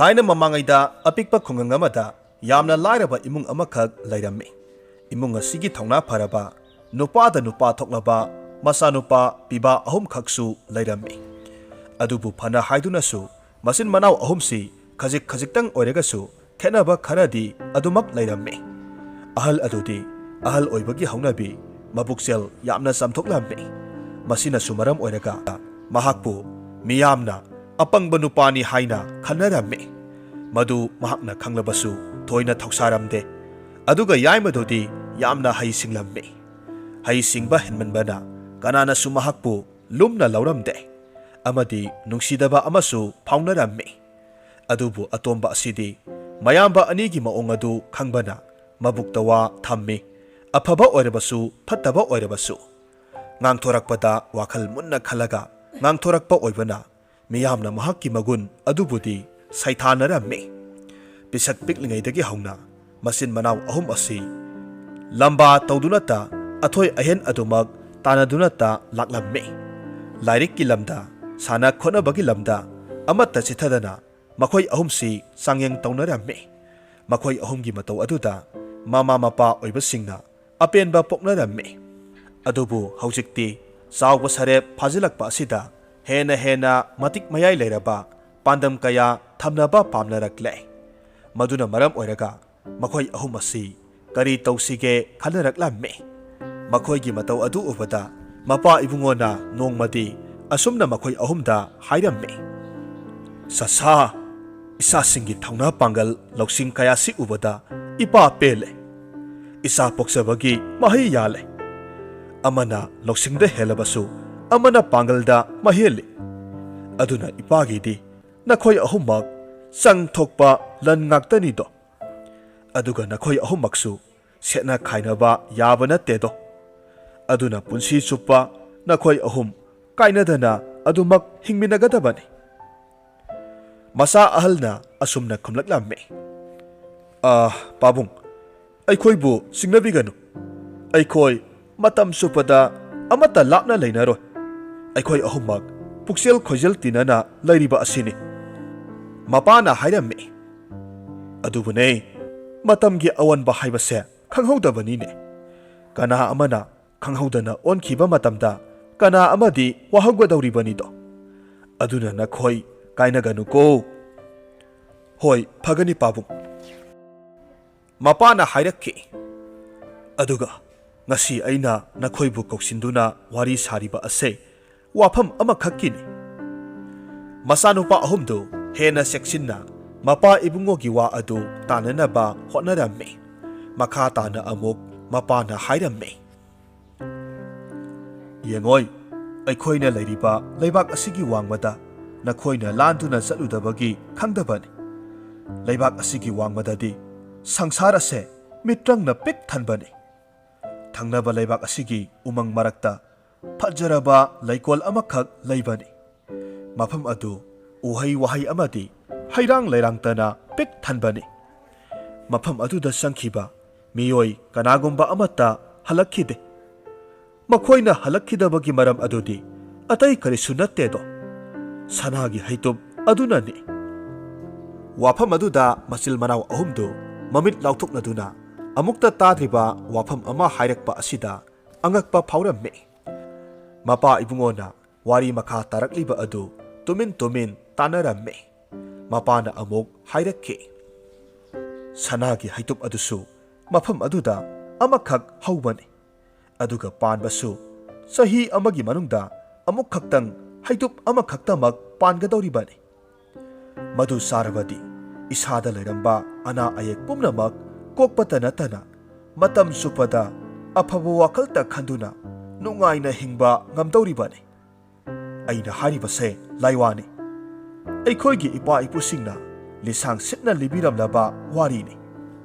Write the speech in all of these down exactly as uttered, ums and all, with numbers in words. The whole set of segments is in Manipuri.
ꯊꯥꯏꯅ ꯃꯃꯥꯡꯉꯩꯗ ꯑꯄꯤꯛꯄ ꯈꯨꯡꯒꯪ ꯑꯃꯗ ꯌꯥꯝꯅ ꯂꯥꯏꯔꯕ ꯏꯃꯨꯡ ꯑꯃꯈꯛ ꯂꯩꯔꯝꯃꯤ꯫ ꯏꯃꯨꯡ ꯑꯁꯤꯒꯤ ꯊꯧꯅꯥ ꯐꯔꯕ, ꯅꯨꯄꯥꯗ ꯅꯨꯄꯥ ꯊꯣꯛꯂꯕ ꯃꯆꯥꯅꯨꯄꯥ ꯄꯤꯕꯥ ꯑꯍꯨꯝꯈꯛꯁꯨ ꯂꯩꯔꯝꯃꯤ꯫ ꯑꯗꯨꯕꯨ ꯐꯅ ꯍꯥꯏꯗꯨꯅꯁꯨ ꯃꯆꯤꯟ ꯃꯅꯥꯎ ꯑꯍꯨꯝꯁꯤ ꯈꯖꯤꯛ ꯈꯖꯤꯛꯇꯪ ꯑꯣꯏꯔꯒꯁꯨ ꯈꯦꯠꯅꯕ ꯈꯔꯗꯤ ꯑꯗꯨꯃꯛ ꯂꯩꯔꯝꯃꯤ꯫ ꯑꯍꯜ ꯑꯗꯨꯗꯤ ꯑꯍꯜ ꯑꯣꯏꯕꯒꯤ ꯍꯧꯅꯕꯤ, ꯃꯕꯨꯛꯆꯦꯜ ꯌꯥꯝꯅ ꯆꯝꯊꯣꯛꯂꯝꯃꯤ꯫ ꯃꯁꯤꯅꯁꯨ ꯃꯔꯝ ꯑꯣꯏꯔꯒ ꯃꯍꯥꯛꯄꯨ ꯃꯤꯌꯥꯝꯅ ꯑꯄꯪꯕ ꯅꯨꯄꯥꯅꯤ ꯍꯥꯏꯅ ꯈꯟꯅꯔꯝꯃꯤ꯫ ꯃꯗꯨ ꯃꯍꯥꯛꯅ ꯈꯪꯂꯕꯁꯨ ꯊꯣꯏꯅ ꯊꯧꯁꯥꯔꯝꯗꯦ꯫ ꯑꯗꯨꯒ ꯌꯥꯏꯃꯗꯨꯗꯤ ꯌꯥꯝꯅ ꯍꯩ ꯁꯤꯡꯂꯝꯃꯤ꯫ ꯍꯩ ꯁꯤꯡꯕ ꯍꯦꯟꯃꯟꯕꯅ ꯀꯅꯥꯅꯁꯨ ꯃꯍꯥꯛꯄꯨ ꯂꯨꯝꯅ ꯂꯧꯔꯝꯗꯦ ꯑꯃꯗꯤ ꯅꯨꯡꯁꯤꯗꯕ ꯑꯃꯁꯨ ꯐꯥꯎꯅꯔꯝꯃꯤ꯫ ꯑꯗꯨꯕꯨ ꯑꯇꯣꯝꯕ ꯑꯁꯤꯗꯤ ꯃꯌꯥꯝꯕ ꯑꯅꯤꯒꯤ ꯃꯑꯣꯡ ꯑꯗꯨ ꯈꯪꯕꯅ ꯃꯕꯨꯛꯇ ꯋꯥ ꯊꯝꯃꯤ, ꯑꯐꯕ ꯑꯣꯏꯔꯕꯁꯨ ꯐꯠꯇꯕ ꯑꯣꯏꯔꯕꯁꯨ꯫ ꯉꯥꯡꯊꯣꯔꯛꯄꯗ ꯋꯥꯈꯜ ꯃꯨꯟꯅ ꯈꯜꯂꯒ ꯉꯥꯡꯊꯣꯔꯛꯄ ꯑꯣꯏꯕꯅ ꯃꯤꯌꯥꯝꯅ ꯃꯍꯥꯛꯀꯤ ꯃꯒꯨꯟ ꯑꯗꯨꯕꯨꯗꯤ ꯁꯩꯊꯥꯅꯔꯝꯃꯤ꯫ ꯄꯤꯁꯛ ꯄꯤꯛꯂꯤꯉꯩꯗꯒꯤ ꯍꯧꯅ ꯃꯆꯤꯟ ꯃꯅꯥꯎ ꯑꯍꯨꯝ ꯑꯁꯤ ꯂꯝꯕꯥ ꯇꯧꯗꯨꯅꯇ ꯑꯊꯣꯏ ꯑꯍꯦꯟ ꯑꯗꯨꯃꯛ ꯇꯥꯟꯅꯗꯨꯅꯇ ꯂꯥꯛꯂꯝꯃꯤ꯫ ꯂꯥꯏꯔꯤꯛꯀꯤ ꯂꯝꯗ, ꯁꯥꯟꯅ ꯈꯣꯠꯅꯕꯒꯤ ꯂꯝꯗ ꯑꯃꯠꯇ ꯆꯤꯠꯊꯗꯅ ꯃꯈꯣꯏ ꯑꯍꯨꯝꯁꯤ ꯆꯥꯡꯌꯦꯡ ꯇꯧꯅꯔꯝꯃꯤ꯫ ꯃꯈꯣꯏ ꯑꯍꯨꯝꯒꯤ ꯃꯇꯧ ꯑꯗꯨꯗ ꯃꯃꯥ ꯃꯄꯥ ꯑꯣꯏꯕꯁꯤꯡꯅ ꯑꯄꯦꯟꯕ ꯄꯣꯛꯅꯔꯝꯃꯤ꯫ ꯑꯗꯨꯕꯨ ꯍꯧꯖꯤꯛꯇꯤ ꯆꯥꯎꯕ ꯁꯔꯦꯞ ꯐꯥꯖꯤꯜꯂꯛꯄ ꯑꯁꯤꯗ ꯍꯦꯟꯅ ꯍꯦꯟꯅ ꯃꯇꯤꯛ ꯃꯌꯥꯏ ꯂꯩꯔꯕ ꯄꯥꯟꯗꯝ ꯀꯌꯥ ꯊꯝꯅꯕ ꯄꯥꯝꯅꯔꯛꯂꯦ꯫ ꯃꯗꯨꯅ ꯃꯔꯝ ꯑꯣꯏꯔꯒ ꯃꯈꯣꯏ ꯑꯍꯨꯝ ꯑꯁꯤ ꯀꯔꯤ ꯇꯧꯁꯤꯒꯦ ꯈꯟꯅꯔꯛꯂꯝꯃꯤ꯫ ꯃꯈꯣꯏꯒꯤ ꯃꯇꯧ ꯑꯗꯨ ꯎꯕꯗ ꯃꯄꯥ ꯏꯕꯨꯡꯉꯣꯅ ꯅꯣꯡꯃꯗꯤ ꯑꯁꯨꯝꯅ ꯃꯈꯣꯏ ꯑꯍꯨꯝꯗ ꯍꯥꯏꯔꯝꯃꯤ, "ꯁꯁꯥ, ꯏꯆꯥꯁꯤꯡꯒꯤ ꯊꯧꯅꯥ ꯄꯥꯡꯒꯜ ꯂꯧꯁꯤꯡ ꯀꯌꯥꯁꯤ ꯎꯕꯗ ꯏꯄꯥ ꯄꯦꯜꯂꯦ꯫ ꯏꯆꯥ ꯄꯣꯛꯆꯕꯒꯤ ꯃꯍꯩ ꯌꯥꯜꯂꯦ꯫ ꯑꯃꯅ ꯂꯧꯁꯤꯡꯗ ꯍꯦꯜꯂꯕꯁꯨ ꯑꯃꯅ ꯄꯥꯡꯒꯜꯗ ꯃꯍꯦꯜꯂꯤ꯫ ꯑꯗꯨꯅ ꯏꯄꯥꯒꯤꯗꯤ ꯅꯈꯣꯏ ꯑꯍꯨꯝꯃꯛ ꯆꯪ ꯊꯣꯛꯄ ꯂꯟ ꯉꯥꯛꯇꯅꯤꯗꯣ꯫ ꯑꯗꯨꯒ ꯅꯈꯣꯏ ꯑꯍꯨꯝꯃꯛꯁꯨ ꯁꯦꯠꯅ ꯈꯥꯏꯅꯕ ꯌꯥꯕ ꯅꯠꯇꯦꯗꯣ꯫ ꯑꯗꯨꯅ ꯄꯨꯟꯁꯤ ꯆꯨꯞꯄ ꯅꯈꯣꯏ ꯑꯍꯨꯝ ꯀꯥꯏꯅꯗꯅ ꯑꯗꯨꯃꯛ ꯍꯤꯡꯃꯤꯟꯅꯒꯗꯕꯅꯤ꯫" ꯃꯆꯥ ꯑꯍꯜꯅ ꯑꯁꯨꯝꯅ ꯈꯨꯝꯂꯛꯂꯝꯃꯤ, "ꯑꯥ, ꯄꯥꯕꯨꯡ, ꯑꯩꯈꯣꯏꯕꯨ ꯆꯤꯡꯅꯕꯤꯒꯅꯨ꯫ ꯑꯩꯈꯣꯏ ꯃꯇꯝ ꯆꯨꯞꯄꯗ ꯑꯃꯠꯇ ꯂꯥꯞꯅ ꯂꯩꯅꯔꯣꯏ꯫ ꯑꯩꯈꯣꯏ ꯑꯍꯨꯝꯃꯛ ꯄꯨꯛꯆꯦꯜ ꯈꯣꯏꯖꯦꯜ ꯇꯤꯟꯅꯅ ꯂꯩꯔꯤꯕ ꯑꯁꯤꯅꯤ꯫" ꯃꯄꯥꯅ ꯍꯥꯏꯔꯝꯃꯤ꯫ ꯑꯗꯨꯕꯨꯅꯦ, ꯃꯇꯝꯒꯤ ꯑꯑꯣꯟꯕ ꯍꯥꯏꯕꯁꯦ ꯈꯪꯍꯧꯗꯕꯅꯤꯅꯦ꯫ ꯀꯅꯥ ꯑꯃꯅ ꯈꯪꯍꯧꯗꯅ ꯑꯣꯟꯈꯤꯕ ꯃꯇꯝꯗ ꯀꯅꯥ ꯑꯃꯗꯤ ꯋꯥꯍꯧꯒꯗꯧꯔꯤꯕꯅꯤꯗꯣ꯫ ꯑꯗꯨꯅ ꯅꯈꯣꯏ ꯀꯥꯏꯅꯒꯅꯨꯀꯣ꯫ ꯍꯣꯏ, ꯐꯒꯅꯤ ꯄꯥꯕꯨꯡ꯫ ꯃꯄꯥꯅ ꯍꯥꯏꯔꯛꯈꯤ꯫ ꯑꯗꯨꯒ ꯉꯁꯤ ꯑꯩꯅ ꯅꯈꯣꯏꯕꯨ ꯀꯧꯁꯤꯟꯗꯨꯅ ꯋꯥꯔꯤ ꯁꯥꯔꯤꯕ ꯑꯁꯦ ꯋꯥꯐꯝ ꯑꯃꯈꯛꯀꯤꯅꯤ꯫ ꯃꯆꯥꯅꯨꯄꯥ ꯑꯍꯨꯝꯗꯨ ꯍꯦꯟꯅ ꯆꯦꯛꯁꯤꯟꯅ ꯃꯄꯥ ꯏꯕꯨꯡꯉꯣꯒꯤ ꯋꯥ ꯑꯗꯨ ꯇꯥꯅꯅꯕ ꯍꯣꯠꯅꯔꯝꯃꯤ꯫ ꯃꯈꯥ ꯇꯥꯅ ꯑꯃꯨꯛ ꯃꯄꯥꯅ ꯍꯥꯏꯔꯝꯃꯤ꯫ ꯌꯦꯡꯉꯣꯏ, ꯑꯩꯈꯣꯏꯅ ꯂꯩꯔꯤꯕ ꯂꯩꯕꯥꯛ ꯑꯁꯤꯒꯤ ꯋꯥꯡꯃꯗ ꯅꯈꯣꯏꯅ ꯂꯥꯟꯗꯨꯅ ꯆꯠꯂꯨꯗꯕꯒꯤ ꯈꯪꯗꯕꯅꯤ꯫ ꯂꯩꯕꯥꯛ ꯑꯁꯤꯒꯤ ꯋꯥꯡꯃꯗꯗꯤ ꯁꯪꯁꯥꯔ ꯑꯁꯦ ꯃꯤꯠꯇ꯭ꯔꯪꯅ ꯄꯤꯛ ꯊꯟꯕꯅꯤ꯫ ꯊꯪꯅꯕ ꯂꯩꯕꯥꯛ ꯑꯁꯤꯒꯤ ꯎꯃꯪ ꯃꯔꯛꯇ ꯐꯖꯔꯕ ꯂꯩꯀꯣꯜ ꯑꯃꯈꯛ ꯂꯩꯕꯅꯤ꯫ ꯃꯐꯝ ꯑꯗꯨ ꯎꯍꯩ ꯋꯥꯍꯩ ꯑꯃꯗꯤ ꯍꯩꯔꯥꯡ ꯂꯩꯔꯥꯡꯇꯅ ꯄꯤꯛ ꯊꯟꯕꯅꯤ꯫ ꯃꯐꯝ ꯑꯗꯨꯗ ꯆꯪꯈꯤꯕ ꯃꯤꯑꯣꯏ ꯀꯅꯥꯒꯨꯝꯕ ꯑꯃꯠꯇ ꯍꯜꯂꯛꯈꯤꯗꯦ꯫ ꯃꯈꯣꯏꯅ ꯍꯜꯂꯛꯈꯤꯗꯕꯒꯤ ꯃꯔꯝ ꯑꯗꯨꯗꯤ ꯑꯇꯩ ꯀꯔꯤꯁꯨ ꯅꯠꯇꯦꯗꯣ, ꯁꯅꯥꯒꯤ ꯍꯩꯇꯨꯞ ꯑꯗꯨꯅꯅꯤ꯫ ꯋꯥꯐꯝ ꯑꯗꯨꯗ ꯃꯆꯤꯜ ꯃꯅꯥꯎ ꯑꯍꯨꯝꯗꯨ ꯃꯃꯤꯠ ꯂꯥꯎꯊꯣꯛꯅꯗꯨꯅ ꯑꯃꯨꯛꯇ ꯇꯥꯗ꯭ꯔꯤꯕ ꯋꯥꯐꯝ ꯑꯃ ꯍꯥꯏꯔꯛꯄ ꯑꯁꯤꯗ ꯑꯉꯛꯄ ꯐꯥꯎꯔꯝꯃꯤ꯫ ꯃꯄꯥ ꯏꯕꯨꯡꯉꯣꯅ ꯋꯥꯔꯤ ꯃꯈꯥ ꯇꯥꯔꯛꯂꯤꯕ ꯑꯗꯨ ꯇꯨꯃꯤꯟ ꯇꯨꯃꯤꯟ ꯇꯥꯅꯔꯝꯃꯤ꯫ ꯃꯄꯥꯅ ꯑꯃꯨꯛ ꯍꯥꯏꯔꯛꯈꯤ, ꯁꯅꯥꯒꯤ ꯍꯩꯇꯨꯞ ꯑꯗꯨꯁꯨ ꯃꯐꯝ ꯑꯗꯨꯗ ꯑꯃꯈꯛ ꯍꯧꯕꯅꯤ꯫ ꯑꯗꯨꯒ ꯄꯥꯟꯕꯁꯨ ꯆꯍꯤ ꯑꯃꯒꯤ ꯃꯅꯨꯡꯗ ꯑꯃꯨꯛꯈꯛꯇꯪ ꯍꯩꯇꯨꯞ ꯑꯃꯈꯛꯇꯃꯛ ꯄꯥꯟꯒꯗꯧꯔꯤꯕꯅꯤ꯫ ꯃꯗꯨ ꯆꯥꯔꯕꯗꯤ ꯏꯁꯥꯗ ꯂꯩꯔꯝꯕ ꯑꯅꯥ ꯑꯌꯦꯛ ꯄꯨꯝꯅꯃꯛ ꯀꯣꯛꯄꯇ ꯅꯠꯇꯅ ꯃꯇꯝ ꯆꯨꯞꯄꯗ ꯑꯐꯕ ꯋꯥꯈꯜꯇ ꯈꯟꯗꯨꯅ ꯅꯨꯡꯉꯥꯏꯅ ꯍꯤꯡꯕ ꯉꯝꯗꯧꯔꯤꯕꯅꯤ꯫ ꯑꯩꯅ ꯍꯥꯏꯔꯤꯕꯁꯦ ꯂꯥꯏꯋꯥꯅꯤ꯫ ꯑꯩꯈꯣꯏꯒꯤ ꯏꯄꯥ ꯏꯄꯨꯁꯤꯡꯅ ꯂꯤꯁꯥꯡ ꯁꯤꯠꯅ ꯂꯤꯕꯤꯔꯝꯂꯕ ꯋꯥꯔꯤꯅꯤ꯫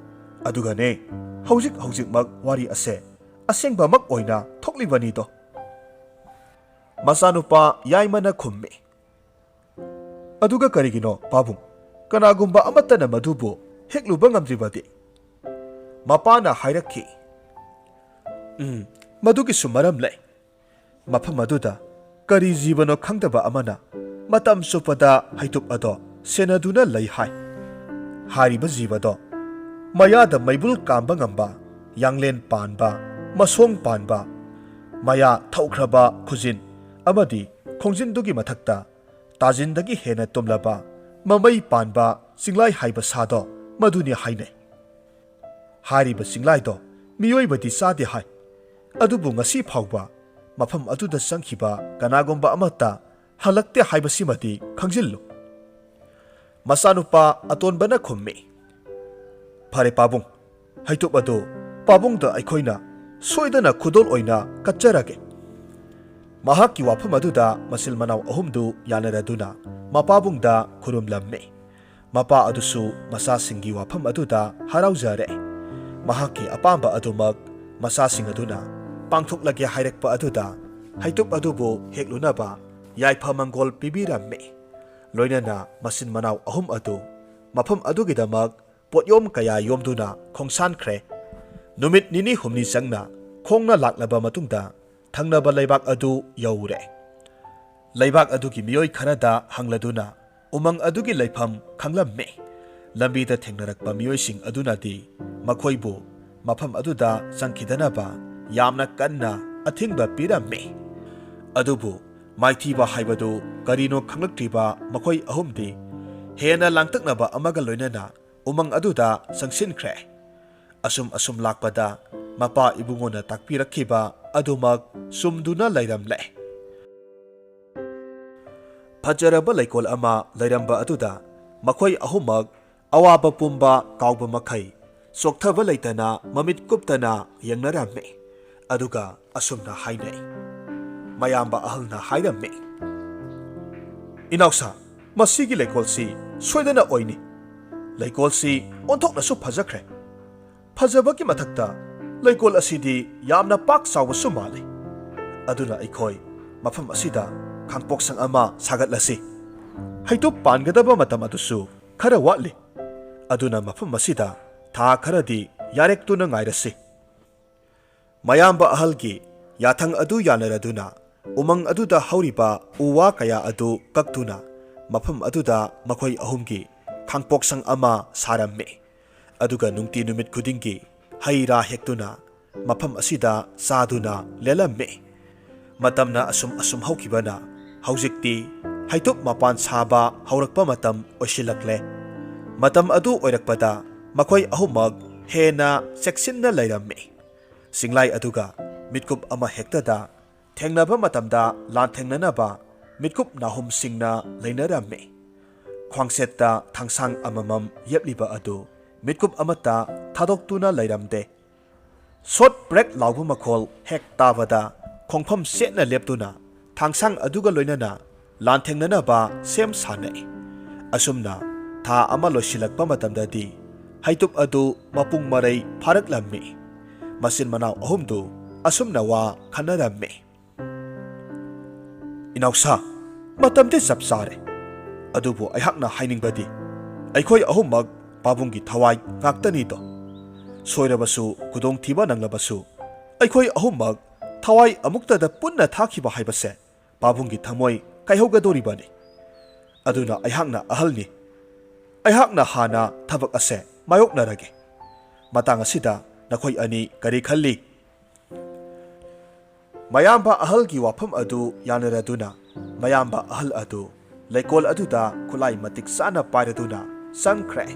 ꯑꯗꯨꯒꯅꯦ, ꯍꯧꯖꯤꯛ ꯍꯧꯖꯤꯛꯃꯛ ꯋꯥꯔꯤ ꯑꯁꯦ ꯑꯁꯦꯡꯕꯃꯛ ꯑꯣꯏꯅ ꯊꯣꯛꯂꯤꯕꯅꯤꯗꯣ꯫ ꯃꯆꯥꯅꯨꯄꯥ ꯌꯥꯏꯃꯅ ꯈꯨꯝꯃꯤ꯫ ꯑꯗꯨꯒ ꯀꯔꯤꯒꯤꯅꯣ ꯄꯥꯕꯨꯡ, ꯀꯅꯥꯒꯨꯝꯕ ꯑꯃꯠꯇꯅ ꯃꯗꯨꯕꯨ ꯍꯦꯛꯂꯨꯕ ꯉꯝꯗ꯭ꯔꯤꯕꯗꯤ? ꯃꯄꯥꯅ ꯍꯥꯏꯔꯛꯈꯤ꯫ ꯎꯝ, ꯃꯗꯨꯒꯤꯁꯨ ꯃꯔꯝ ꯂꯩ꯫ ꯃꯐꯝ ꯑꯗꯨꯗ ꯀꯔꯤ ꯖꯤꯕꯅꯣ ꯈꯪꯗꯕ ꯑꯃꯅ ꯃꯇꯝ ꯆꯨꯞꯄꯗ ꯍꯩꯇꯨꯞ ꯑꯗꯣ ꯁꯦꯟꯅꯗꯨꯅ ꯂꯩ ꯍꯥꯏ꯫ ꯍꯥꯏꯔꯤꯕ ꯖꯤꯕꯗꯣ ꯃꯌꯥꯗ ꯃꯩꯕꯨꯜ ꯀꯥꯝꯕ ꯉꯝꯕ, ꯌꯥꯡꯂꯦꯟ ꯄꯥꯟꯕ, ꯃꯁꯣꯡ ꯄꯥꯟꯕ, ꯃꯌꯥ ꯊꯧꯈ꯭ꯔꯕ ꯈꯨꯖꯤꯟ ꯑꯃꯗꯤ ꯈꯣꯡꯖꯤꯟꯗꯨꯒꯤ ꯃꯊꯛꯇ ꯇꯥꯖꯤꯟꯗꯒꯤ ꯍꯦꯟꯅ ꯇꯨꯝꯂꯕ ꯃꯃꯩ ꯄꯥꯟꯕ ꯆꯤꯡꯂꯥꯏ ꯍꯥꯏꯕ ꯁꯥꯗꯣ ꯃꯗꯨꯅꯤ ꯍꯥꯏꯅꯩ꯫ ꯍꯥꯏꯔꯤꯕ ꯆꯤꯡꯂꯥꯏꯗꯣ ꯃꯤꯑꯣꯏꯕꯗꯤ ꯆꯥꯗꯦ ꯍꯥꯏ꯫ ꯑꯗꯨꯕꯨ ꯉꯁꯤ ꯐꯥꯎꯕ ꯃꯐꯝ ꯑꯗꯨꯗ ꯆꯪꯈꯤꯕ ꯀꯅꯥꯒꯨꯝꯕ ꯑꯃꯠꯇ ꯍꯜꯂꯛꯇꯦ ꯍꯥꯏꯕꯁꯤꯃꯗꯤ ꯈꯪꯖꯤꯜꯂꯨ꯫ ꯃꯆꯥꯅꯨꯄꯥ ꯑꯇꯣꯟꯕꯅ ꯈꯨꯝꯃꯤ, "ꯐꯔꯦ ꯄꯥꯕꯨꯡ, ꯍꯩꯇꯨꯞ ꯑꯗꯨ ꯄꯥꯕꯨꯡꯗ ꯑꯩꯈꯣꯏꯅ ꯁꯣꯏꯗꯅ ꯈꯨꯗꯣꯜ ꯑꯣꯏꯅ ꯀꯠꯆꯔꯒꯦ"꯫ ꯃꯍꯥꯛꯀꯤ ꯋꯥꯐꯝ ꯑꯗꯨꯗ ꯃꯆꯤꯜ ꯃꯅꯥꯎ ꯑꯍꯨꯝꯗꯨ ꯌꯥꯅꯔꯗꯨꯅ ꯃꯄꯥꯕꯨꯡꯗ ꯈꯨꯔꯨꯝꯂꯝꯃꯤ꯫ ꯃꯄꯥ ꯑꯗꯨꯁꯨ ꯃꯆꯥꯁꯤꯡꯒꯤ ꯋꯥꯐꯝ ꯑꯗꯨꯗ ꯍꯔꯥꯎꯖꯔꯦ꯫ ꯃꯍꯥꯛꯀꯤ ꯑꯄꯥꯝꯕ ꯑꯗꯨꯃꯛ ꯃꯆꯥꯁꯤꯡ ꯑꯗꯨꯅ ꯄꯥꯡꯊꯣꯛꯂꯒꯦ ꯍꯥꯏꯔꯛꯄ ꯑꯗꯨꯗ ꯍꯩꯇꯨꯞ ꯑꯗꯨꯕꯨ ꯍꯦꯛꯂꯨꯅꯕ ꯌꯥꯏꯐ ꯃꯪꯒꯣꯜ ꯄꯤꯕꯤꯔꯝꯃꯤ꯫ ꯂꯣꯏꯅꯅ ꯃꯆꯤꯟ ꯃꯅꯥꯎ ꯑꯍꯨꯝ ꯑꯗꯨ ꯃꯐꯝ ꯑꯗꯨꯒꯤꯗꯃꯛ ꯄꯣꯠꯌꯣꯝ ꯀꯌꯥ ꯌꯣꯝꯗꯨꯅ ꯈꯣꯡꯁꯥꯟꯈ꯭ꯔꯦ꯫ ꯅꯨꯃꯤꯠ ꯅꯤꯅꯤ ꯍꯨꯝꯅꯤ ꯆꯪꯅ ꯈꯣꯡꯅ ꯂꯥꯛꯂꯕ ꯃꯇꯨꯡꯗ ꯊꯪꯅꯕ ꯂꯩꯕꯥꯛ ꯑꯗꯨ ꯌꯧꯔꯦ꯫ ꯂꯩꯕꯥꯛ ꯑꯗꯨꯒꯤ ꯃꯤꯑꯣꯏ ꯈꯔꯗ ꯍꯪꯂꯗꯨꯅ ꯎꯃꯪ ꯑꯗꯨꯒꯤ ꯂꯩꯐꯝ ꯈꯪꯂꯝꯃꯤ꯫ ꯂꯝꯕꯤꯗ ꯊꯦꯡꯅꯔꯛꯄ ꯃꯤꯑꯣꯏꯁꯤꯡ ꯑꯗꯨꯅꯗꯤ ꯃꯈꯣꯏꯕꯨ ꯃꯐꯝ ꯑꯗꯨꯗ ꯆꯪꯈꯤꯗꯅꯕ ꯌꯥꯝꯅ ꯀꯟꯅ ꯑꯊꯤꯡꯕ ꯄꯤꯔꯝꯃꯤ꯫ ꯑꯗꯨꯕꯨ ꯃꯥꯏꯊꯤꯕ ꯍꯥꯏꯕꯗꯨ ꯀꯔꯤꯅꯣ ꯈꯪꯂꯛꯇ꯭ꯔꯤꯕ ꯃꯈꯣꯏ ꯑꯍꯨꯝꯗꯤ ꯍꯦꯟꯅ ꯂꯥꯡꯇꯛꯅꯕ ꯑꯃꯒ ꯂꯣꯏꯅꯅ ꯎꯃꯪ ꯑꯗꯨꯗ ꯆꯪꯁꯤꯟꯈ꯭ꯔꯦ꯫ ꯑꯁꯨꯝ ꯑꯁꯨꯝ ꯂꯥꯛꯄꯗ ꯃꯄꯥ ꯏꯕꯨꯡꯉꯣꯅ ꯇꯥꯛꯄꯤꯔꯛꯈꯤꯕ ꯑꯗꯨꯃꯛ ꯆꯨꯝꯗꯨꯅ ꯂꯩꯔꯝꯂꯦ꯫ ꯐꯖꯔꯕ ꯂꯩꯀꯣꯜ ꯑꯃ ꯂꯩꯔꯝꯕ ꯑꯗꯨꯗ ꯃꯈꯣꯏ ꯑꯍꯨꯝꯃꯛ ꯑꯋꯥꯕ ꯄꯨꯝꯕ ꯀꯥꯎꯕ ꯃꯈꯩ ꯆꯣꯛꯊꯕ ꯂꯩꯇꯅ ꯃꯃꯤꯠ ꯀꯨꯞꯇꯅ ꯌꯦꯡꯅꯔꯝꯃꯤ꯫ ꯑꯗꯨꯒ ꯑꯁꯨꯝꯅ ꯍꯥꯏꯅꯩ꯫ ꯃꯌꯥꯝꯕ ꯑꯍꯜꯅ ꯍꯥꯏꯔꯝꯃꯤ, "ꯏꯅꯥꯎꯁꯥ, ꯃꯁꯤꯒꯤ ꯂꯩꯀꯣꯜꯁꯤ ꯁꯣꯏꯗꯅ ꯑꯣꯏꯅꯤ꯫ ꯂꯩꯀꯣꯜꯁꯤ ꯑꯣꯟꯊꯣꯛꯅꯁꯨ ꯐꯖꯈ꯭ꯔꯦ꯫ ꯐꯖꯕꯒꯤ ꯃꯊꯛꯇ ꯂꯩꯀꯣꯜ ꯑꯁꯤꯗꯤ ꯌꯥꯝꯅ ꯄꯥꯛ ꯆꯥꯎꯕꯁꯨ ꯃꯥꯜꯂꯤ꯫ ꯑꯗꯨꯅ ꯑꯩꯈꯣꯏ ꯃꯐꯝ ꯑꯁꯤꯗ ꯈꯥꯡꯄꯣꯛꯁꯪ ꯑꯃ ꯁꯥꯒꯠꯂꯁꯤ꯫ ꯍꯩꯇꯨꯞ ꯄꯥꯟꯒꯗꯕ ꯃꯇꯝ ꯑꯗꯨꯁꯨ ꯈꯔ ꯋꯥꯠꯂꯤ꯫ ꯑꯗꯨꯅ ꯃꯐꯝ ꯑꯁꯤꯗ ꯊꯥ ꯈꯔꯗꯤ ꯌꯥꯔꯦꯛꯇꯨꯅ ꯉꯥꯏꯔꯁꯤ"꯫ ꯃꯌꯥꯝꯕ ꯑꯍꯜꯒꯤ ꯌꯥꯊꯪ ꯑꯗꯨ ꯌꯥꯅꯔꯗꯨꯅ ꯎꯃꯪ ꯑꯗꯨꯗ ꯍꯧꯔꯤꯕ ꯎ ꯋꯥ ꯀꯌꯥ ꯑꯗꯨ ꯀꯛꯇꯨꯅ ꯃꯐꯝ ꯑꯗꯨꯗ ꯃꯈꯣꯏ ꯑꯍꯨꯝꯒꯤ ꯈꯥꯡꯄꯣꯛꯁꯪ ꯑꯃ ꯁꯥꯔꯝꯃꯤ꯫ ꯑꯗꯨꯒ ꯅꯨꯡꯇꯤ ꯅꯨꯃꯤꯠ ꯈꯨꯗꯤꯡꯒꯤ ꯍꯩ ꯔꯥ ꯍꯦꯛꯇꯨꯅ ꯃꯐꯝ ꯑꯁꯤꯗ ꯆꯥꯗꯨꯅ ꯂꯦꯜꯂꯝꯃꯤ꯫ ꯃꯇꯝꯅ ꯑꯁꯨꯝ ꯑꯁꯨꯝ ꯍꯧꯈꯤꯕꯅ ꯍꯧꯖꯤꯛꯇꯤ ꯍꯩꯇꯨꯞ ꯃꯄꯥꯟ ꯁꯥꯕ ꯍꯧꯔꯛꯄ ꯃꯇꯝ ꯑꯣꯏꯁꯤꯜꯂꯛꯂꯦ꯫ ꯃꯇꯝ ꯑꯗꯨ ꯑꯣꯏꯔꯛꯄꯗ ꯃꯈꯣꯏ ꯑꯍꯨꯝꯃꯛ ꯍꯦꯟꯅ ꯆꯦꯛꯁꯤꯟꯅ ꯂꯩꯔꯝꯃꯤ꯫ ꯆꯤꯡꯂꯥꯏ ꯑꯗꯨꯒ ꯃꯤꯠꯀꯨꯞ ꯑꯃ ꯍꯦꯛꯇꯗ ꯊꯦꯡꯅꯕ ꯃꯇꯝꯗ ꯂꯥꯟꯊꯦꯡꯅꯅꯕ ꯃꯤꯠꯀꯨꯞ ꯅꯥꯍꯨꯝꯁꯤꯡꯅ ꯂꯩꯅꯔꯝꯃꯤ꯫ ꯈ꯭ꯋꯥꯡꯆꯦꯠꯇ ꯊꯥꯡꯁꯥꯡ ꯑꯃꯃꯝ ꯌꯦꯞꯂꯤꯕ ꯑꯗꯨ ꯃꯤꯠꯀꯨꯞ ꯑꯃꯠꯇ ꯊꯥꯗꯣꯛꯇꯨꯅ ꯂꯩꯔꯝꯗꯦ꯫ ꯁꯣꯠ ꯄ꯭ꯔꯦꯛ ꯂꯥꯎꯕ ꯃꯈꯣꯜ ꯍꯦꯛ ꯇꯥꯕꯗ ꯈꯣꯡꯐꯝ ꯆꯦꯠꯅ ꯂꯦꯞꯇꯨꯅ ꯊꯥꯡꯁꯥꯡ ꯑꯗꯨꯒ ꯂꯣꯏꯅꯅ ꯂꯥꯟꯊꯦꯡꯅꯅꯕ ꯁꯦꯝ ꯁꯥꯅꯩ꯫ ꯑꯁꯨꯝꯅ ꯊꯥ ꯑꯃ ꯂꯣꯏꯁꯤꯜꯂꯛꯄ ꯃꯇꯝꯗꯗꯤ ꯍꯩꯇꯨꯞ ꯑꯗꯨ ꯃꯄꯨꯡ ꯃꯔꯩ ꯐꯥꯔꯛꯂꯝꯃꯤ꯫ ꯃꯆꯤꯟ ꯃꯅꯥꯎ ꯑꯍꯨꯝꯗꯨ ꯑꯁꯨꯝꯅ ꯋꯥ ꯈꯟꯅꯔꯝꯃꯤ꯫ "ꯏꯅꯥꯎꯁꯥ, ꯃꯇꯝꯗꯤ ꯆꯞ ꯆꯥꯔꯦ, ꯑꯗꯨꯕꯨ ꯑꯩꯍꯥꯛꯅ ꯍꯥꯏꯅꯤꯡꯕꯗꯤ ꯑꯩꯈꯣꯏ ꯑꯍꯨꯝꯃꯛ ꯄꯥꯕꯨꯡꯒꯤ ꯊꯋꯥꯏ ꯉꯥꯛꯇꯅꯤꯗꯣ꯫ ꯁꯣꯏꯔꯕꯁꯨ, ꯈꯨꯗꯣꯡꯊꯤꯕ ꯅꯪꯂꯕꯁꯨ, ꯑꯩꯈꯣꯏ ꯑꯍꯨꯝꯃꯛ ꯊꯋꯥꯏ ꯑꯃꯨꯛꯇꯗ ꯄꯨꯟꯅ ꯊꯥꯈꯤꯕ ꯍꯥꯏꯕꯁꯦ ꯄꯥꯕꯨꯡꯒꯤ ꯊꯃꯣꯏ ꯀꯥꯏꯍꯧꯒꯗꯧꯔꯤꯕꯅꯤ꯫ ꯑꯗꯨꯅ ꯑꯩꯍꯥꯛꯅ ꯑꯍꯜꯅꯤ꯫ ꯑꯩꯍꯥꯛꯅ ꯍꯥꯟꯅ ꯊꯕꯛ ꯑꯁꯦ ꯃꯥꯌꯣꯛꯅꯔꯒꯦ꯫ ꯃꯇꯥꯡ ꯑꯁꯤꯗ ꯅꯈꯣꯏ ꯑꯅꯤ ꯀꯔꯤ ꯈꯜꯂꯤ?" ꯃꯌꯥꯝꯕ ꯑꯍꯜꯒꯤ ꯋꯥꯐꯝ ꯑꯗꯨ ꯌꯥꯅꯔꯗꯨꯅ ꯃꯌꯥꯝꯕ ꯑꯍꯜ ꯑꯗꯨ ꯂꯩꯀꯣꯜ ꯑꯗꯨꯗ ꯈꯨꯠꯂꯥꯏ ꯃꯇꯤꯛ ꯆꯥꯅ ꯄꯥꯏꯔꯗꯨꯅ ꯆꯪꯈ꯭ꯔꯦ꯫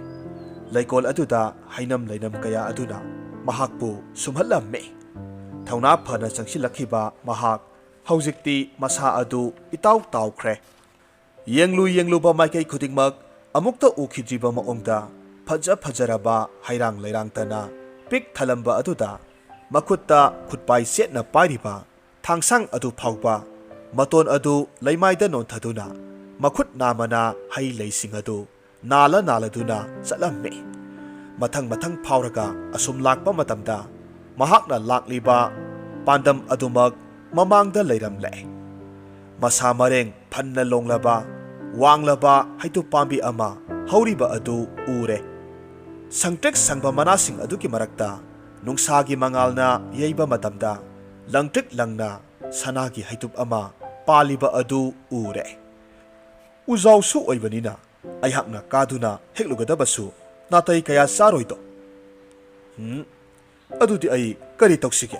ꯂꯩꯀꯣꯜ ꯑꯗꯨꯗ ꯍꯩꯅꯝ ꯂꯩꯅꯝ ꯀꯌꯥ ꯑꯗꯨꯅ ꯃꯍꯥꯛꯄꯨ ꯁꯨꯝꯍꯠꯂꯝꯃꯤ꯫ ꯊꯧꯅꯥ ꯐꯅ ꯆꯪꯁꯤꯜꯂꯛꯈꯤꯕ ꯃꯍꯥꯛ ꯍꯧꯖꯤꯛꯇꯤ ꯃꯁꯥ ꯑꯗꯨ ꯏꯇꯥꯎ ꯇꯥꯎꯈ꯭ꯔꯦ꯫ ꯌꯦꯡꯂꯨ ꯌꯦꯡꯂꯨꯕ ꯃꯥꯏꯀꯩ ꯈꯨꯗꯤꯡꯃꯛ ꯑꯃꯨꯛꯇ ꯎꯈꯤꯗ꯭ꯔꯤꯕ ꯃꯑꯣꯡꯗ ꯐꯖ ꯐꯖꯔꯕ ꯍꯩꯔꯥꯡ ꯂꯩꯔꯥꯡꯇꯅ ꯄꯤꯛ ꯊꯜꯂꯝꯕ ꯑꯗꯨꯗ ꯃꯈꯨꯠꯇ ꯈꯨꯠꯄꯥꯏ ꯆꯦꯠꯅ ꯄꯥꯏꯔꯤꯕ ꯊꯥꯡꯁꯥꯡ ꯑꯗꯨ ꯐꯥꯎꯕ ꯃꯇꯣꯟ ꯑꯗꯨ ꯂꯩꯃꯥꯏꯗ ꯅꯣꯟꯊꯗꯨꯅ ꯃꯈꯨꯠ ꯅꯥꯝꯃꯅ ꯍꯩ ꯂꯩꯁꯤꯡ ꯑꯗꯨ ꯅꯥꯜꯂ ꯅꯥꯜꯂꯗꯨꯅ ꯆꯠꯂꯝꯃꯤ꯫ ꯃꯊꯪ ꯃꯊꯪ ꯐꯥꯎꯔꯒ ꯑꯁꯨꯝ ꯂꯥꯛꯄ ꯃꯇꯝꯗ ꯃꯍꯥꯛꯅ ꯂꯥꯛꯂꯤꯕ ꯄꯥꯟꯗꯝ ꯑꯗꯨꯃꯛ ꯃꯃꯥꯡꯗ ꯂꯩꯔꯝꯂꯦ꯫ ꯃꯁꯥ ꯃꯔꯦꯡ ꯐꯟꯅ ꯂꯣꯡꯂꯕ ꯋꯥꯡꯂꯕ ꯍꯩꯇꯨꯞ ꯄꯥꯝꯕꯤ ꯑꯃ ꯍꯧꯔꯤꯕ ꯑꯗꯨ ꯎꯔꯦ꯫ ꯁꯪꯇ꯭ꯔꯤꯛ ꯁꯪꯕ ꯃꯅꯥꯁꯤꯡ ꯑꯗꯨꯒꯤ ꯃꯔꯛꯇ ꯅꯨꯡꯁꯥꯒꯤ ꯃꯉꯥꯜꯅ ꯌꯩꯕ ꯃꯇꯝꯗ ꯂꯪꯇ꯭ꯔꯤꯛ ꯂꯪꯅ ꯁꯅꯥꯒꯤ ꯍꯩꯇꯨꯞ ꯑꯃ ꯄꯥꯜꯂꯤꯕ ꯑꯗꯨ ꯎꯔꯦ꯫ ꯎꯖꯥꯎꯁꯨ ꯑꯣꯏꯕꯅꯤꯅ ꯑꯩꯍꯥꯛꯅ ꯀꯥꯗꯨꯅ ꯍꯦꯛꯂꯨꯒꯗꯕꯁꯨ ꯅꯥꯇꯩ ꯀꯌꯥ ꯆꯥꯔꯣꯏꯗꯣ꯫ ꯎꯝ, ꯑꯗꯨꯗꯤ ꯑꯩ ꯀꯔꯤ ꯇꯧꯁꯤꯒꯦ?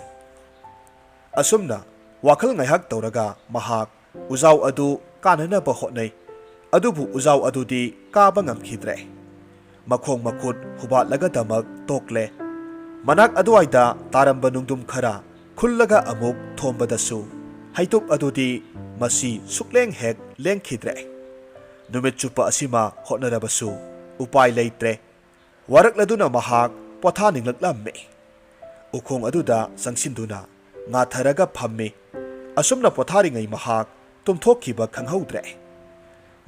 ꯑꯁꯨꯝꯅ ꯋꯥꯈꯜ ꯉꯥꯏꯍꯥꯛ ꯇꯧꯔꯒ ꯃꯍꯥꯛ ꯎꯖꯥꯎ ꯑꯗꯨ ꯀꯥꯅꯅꯕ ꯍꯣꯠꯅꯩ꯫ ꯑꯗꯨꯕꯨ ꯎꯖꯥꯎ ꯑꯗꯨꯗꯤ ꯀꯥꯕ ꯉꯝꯈꯤꯗ꯭ꯔꯦ꯫ ꯃꯈꯣꯡ ꯃꯈꯨꯠ ꯍꯨꯕꯥꯠꯂꯒꯗꯃꯛ ꯇꯣꯛꯂꯦ꯫ ꯃꯅꯥꯛ ꯑꯗꯨꯋꯥꯏꯗ ꯇꯥꯔꯝꯕ ꯅꯨꯡꯗꯨꯝ ꯈꯔ ꯈꯨꯜꯂꯒ ꯑꯃꯨꯛ ꯊꯣꯝꯕꯗꯁꯨ ꯍꯩꯇꯨꯞ ꯑꯗꯨꯗꯤ ꯃꯁꯤ ꯁꯨꯛꯂꯦꯡ ꯍꯦꯛ ꯂꯦꯡꯈꯤꯗ꯭ꯔꯦ꯫ ꯅꯨꯃꯤꯠ ꯆꯨꯞꯄ ꯑꯁꯤꯃ ꯍꯣꯠꯅꯔꯕꯁꯨ ꯎꯄꯥꯏ ꯂꯩꯇ꯭ꯔꯦ꯫ ꯋꯥꯔꯛꯂꯗꯨꯅ ꯃꯍꯥꯛ ꯄꯣꯊꯥꯅꯤꯡꯂꯛꯂꯝꯃꯤ꯫ ꯎꯈꯣꯡ ꯑꯗꯨꯗ ꯆꯪꯁꯤꯟꯗꯨꯅ ꯉꯥꯊꯔꯒ ꯐꯝꯃꯤ꯫ ꯑꯁꯨꯝꯅ ꯄꯣꯊꯥꯔꯤꯉꯩ ꯃꯍꯥꯛ ꯇꯨꯝꯊꯣꯛꯈꯤꯕ ꯈꯪꯍꯧꯗ꯭ꯔꯦ꯫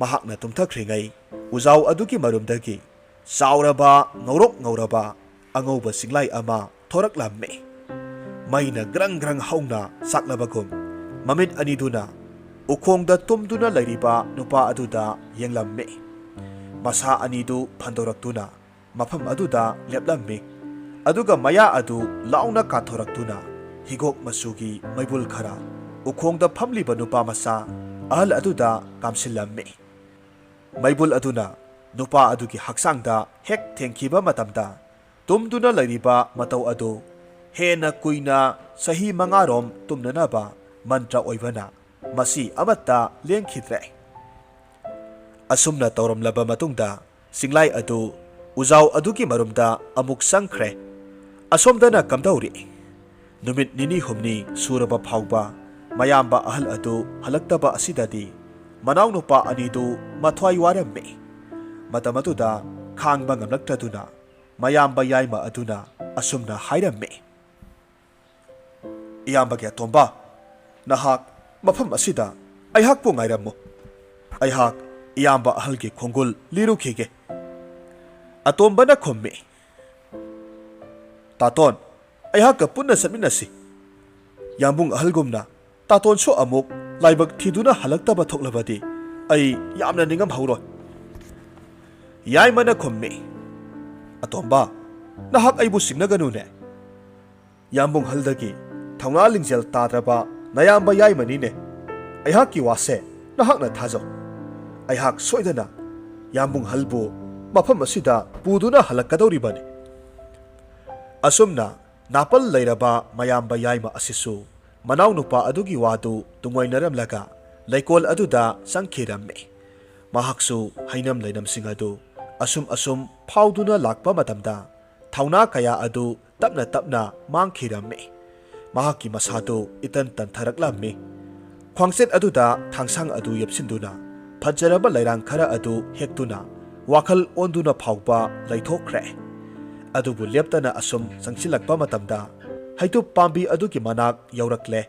ꯃꯍꯥꯛꯅ ꯇꯨꯝꯊꯈ꯭ꯔꯤꯉꯩ ꯎꯖꯥꯎ ꯑꯗꯨꯒꯤ ꯃꯔꯨꯝꯗꯒꯤ ꯆꯥꯎꯔꯕ, ꯉꯧꯔꯣꯛ ꯉꯧꯔꯕ ꯑꯉꯧꯕ ꯆꯤꯡꯂꯥꯏ ꯑꯃ ꯊꯣꯔꯛꯂꯝꯃꯤ꯫ ꯃꯩꯅ ꯒ꯭ꯔꯪ ꯒ꯭ꯔꯪ ꯍꯧꯅ ꯆꯥꯛꯂꯕꯒꯨꯝ ꯃꯃꯤꯠ ꯑꯅꯤꯗꯨꯅ ꯎꯈꯣꯡꯗ ꯇꯨꯝꯗꯨꯅ ꯂꯩꯔꯤꯕ ꯅꯨꯄꯥ ꯑꯗꯨꯗ ꯌꯦꯡꯂꯝꯃꯤ꯫ ꯃꯁꯥ ꯑꯅꯤꯗꯨ ꯐꯟꯗꯣꯔꯛꯇꯨꯅ ꯃꯐꯝ ꯑꯗꯨꯗ ꯂꯦꯞꯂꯝꯃꯤ꯫ ꯑꯗꯨꯒ ꯃꯌꯥ ꯑꯗꯨ ꯂꯥꯎꯅ ꯀꯥꯊꯣꯔꯛꯇꯨꯅ ꯍꯤꯒꯣꯛ ꯃꯆꯨꯒꯤ ꯃꯩꯕꯨꯜ ꯈꯔ ꯎꯈꯣꯡꯗ ꯐꯝꯂꯤꯕ ꯅꯨꯄꯥ ꯃꯆꯥ ꯑꯍꯜ ꯑꯗꯨꯗ ꯀꯥꯝꯁꯤꯜꯂꯝꯃꯤ꯫ ꯃꯩꯕꯨꯜ ꯑꯗꯨꯅ ꯅꯨꯄꯥ ꯑꯗꯨꯒꯤ ꯍꯛꯆꯥꯡꯗ ꯍꯦꯛ ꯊꯦꯡꯈꯤꯕ ꯃꯇꯝꯗ, ꯇꯨꯝꯗꯨꯅ ꯂꯩꯔꯤꯕ ꯃꯇꯧ ꯑꯗꯨ ꯍꯦꯟꯅ ꯀꯨꯏꯅ ꯆꯍꯤ ꯃꯉꯥꯔꯣꯝ ꯇꯨꯝꯅꯅꯕ ꯃꯟꯇ꯭ꯔ ꯑꯣꯏꯕꯅ ꯃꯁꯤ ꯑꯃꯠꯇ ꯂꯦꯡꯈꯤꯗ꯭ꯔꯦ꯫ ꯑꯁꯨꯝꯅ ꯇꯧꯔꯝꯂꯕ ꯃꯇꯨꯡꯗ, ꯆꯤꯡꯂꯥꯏ ꯑꯗꯨ ꯎꯖꯥꯎ ꯑꯗꯨꯒꯤ ꯃꯔꯨꯝꯗ ꯑꯃꯨꯛ ꯆꯪꯈ꯭ꯔꯦ꯫ ꯑꯁꯣꯝꯗꯅ ꯀꯝꯗꯧꯔꯤ? ꯅꯨꯃꯤꯠ ꯅꯤꯅꯤ ꯍꯨꯝꯅꯤ ꯁꯨꯔꯕ ꯐꯥꯎꯕ ꯃꯌꯥꯝꯕ ꯑꯍꯜ ꯑꯗꯨ ꯍꯜꯂꯛꯇꯕ ꯑꯁꯤꯗꯗꯤ ꯃꯅꯥꯎꯅꯨꯄꯥ ꯑꯅꯤꯗꯨ ꯃꯊ꯭ꯋꯥꯏ ꯋꯥꯔꯝꯃꯤ꯫ ꯃꯇꯝ ꯑꯗꯨꯗ ꯈꯥꯡꯕ ꯉꯝꯂꯛꯇꯗꯨꯅ ꯃꯌꯥꯝꯕ ꯌꯥꯏꯃ ꯑꯗꯨꯅ ꯑꯁꯨꯝꯅ ꯍꯥꯏꯔꯝꯃꯤ, "ꯏꯌꯥꯝꯕꯒꯤ ꯑꯇꯣꯝꯕ, ꯅꯍꯥꯛ ꯃꯐꯝ ꯑꯁꯤꯗ ꯑꯩꯍꯥꯛꯄꯨ ꯉꯥꯏꯔꯝꯃꯨ꯫ ꯑꯩꯍꯥꯛ ꯏꯌꯥꯝꯕ ꯑꯍꯜꯒꯤ ꯈꯣꯡꯒꯨꯜ ꯂꯤꯔꯨꯈꯤꯒꯦ꯫" ꯑꯇꯣꯝꯕꯅ ꯈꯨꯝꯃꯤ, "ꯇꯥꯇꯣꯟ, ꯑꯩꯍꯥꯛꯀ ꯄꯨꯟꯅ ꯆꯠꯃꯤꯟꯅꯁꯤ꯫ ꯌꯥꯝꯕꯨꯡ ꯑꯍꯜꯒꯨꯝꯅ ꯇꯥꯇꯣꯟꯁꯨ ꯑꯃꯨꯛ ꯂꯥꯏꯕꯛ ꯊꯤꯗꯨꯅ ꯍꯜꯂꯛꯇꯕ ꯊꯣꯛꯂꯕꯗꯤ ꯑꯩ ꯌꯥꯝꯅ ꯅꯤꯡꯉꯝꯍꯧꯔꯣꯏ꯫" ꯌꯥꯏꯃꯅ ꯈꯨꯝꯃꯤ, "ꯑꯇꯣꯝꯕ, ꯅꯍꯥꯛ ꯑꯩꯕꯨ ꯆꯤꯡꯅꯒꯅꯨꯅꯦ꯫ ꯌꯥꯝꯕꯨꯡ ꯑꯍꯜꯗꯒꯤ ꯊꯧꯅꯥ ꯂꯤꯡꯖꯦꯜ ꯇꯥꯗ꯭ꯔꯕ ꯅꯌꯥꯝꯕ ꯌꯥꯏꯃꯅꯤꯅꯦ꯫ ꯑꯩꯍꯥꯛꯀꯤ ꯋꯥꯁꯦ ꯅꯍꯥꯛꯅ ꯊꯥꯖꯧ꯫ ꯑꯩꯍꯥꯛ ꯁꯣꯏꯗꯅ ꯌꯥꯝꯕꯨꯡꯍꯜꯕꯨ ꯃꯐꯝ ꯑꯁꯤꯗ ꯄꯨꯗꯨꯅ ꯍꯜꯂꯛꯀꯗꯧꯔꯤꯕꯅꯤ꯫ ꯑꯁꯨꯝꯅ ꯅꯥꯄꯜ ꯂꯩꯔꯕ ꯃꯌꯥꯝꯕ ꯌꯥꯏꯃ ꯑꯁꯤꯁꯨ ꯃꯅꯥꯎꯅꯨꯄꯥ ꯑꯗꯨꯒꯤ ꯋꯥꯗꯨ ꯇꯨꯡꯑꯣꯏꯅꯔꯝꯂꯒ ꯂꯩꯀꯣꯜ ꯑꯗꯨꯗ ꯆꯪꯈꯤꯔꯝꯃꯤ꯫ ꯃꯍꯥꯛꯁꯨ ꯍꯩꯅꯝ ꯂꯩꯅꯝꯁꯤꯡ ꯑꯗꯨ ꯑꯁꯨꯝ ꯑꯁꯨꯝ ꯐꯥꯎꯗꯨꯅ ꯂꯥꯛꯄ ꯃꯇꯝꯗ ꯊꯧꯅꯥ ꯀꯌꯥ ꯑꯗꯨ ꯇꯞꯅ ꯇꯞꯅ ꯃꯥꯡꯈꯤꯔꯝꯃꯤ꯫ ꯃꯍꯥꯛꯀꯤ ꯃꯁꯥꯗꯨ ꯏꯇꯟ ꯇꯟꯊꯔꯛꯂꯝꯃꯤ꯫ ꯈ꯭ꯋꯥꯡꯆꯦꯠ ꯑꯗꯨꯗ ꯊꯥꯡꯁꯥꯡ ꯑꯗꯨ ꯌꯦꯞꯁꯤꯟꯗꯨꯅ ꯐꯖꯔꯕ ꯂꯩꯔꯥꯡ ꯈꯔ ꯑꯗꯨ ꯍꯦꯛꯇꯨꯅ ꯋꯥꯈꯜ ꯑꯣꯟꯗꯨꯅ ꯐꯥꯎꯕ ꯂꯩꯊꯣꯛꯈ꯭ꯔꯦ꯫ ꯑꯗꯨꯕꯨ ꯂꯦꯞꯇꯅ ꯑꯁꯨꯝ ꯆꯪꯁꯤꯜꯂꯛꯄ ꯃꯇꯝꯗ ꯍꯩꯇꯨꯞ ꯄꯥꯝꯕꯤ ꯑꯗꯨꯒꯤ ꯃꯅꯥꯛ ꯌꯧꯔꯛꯂꯦ꯫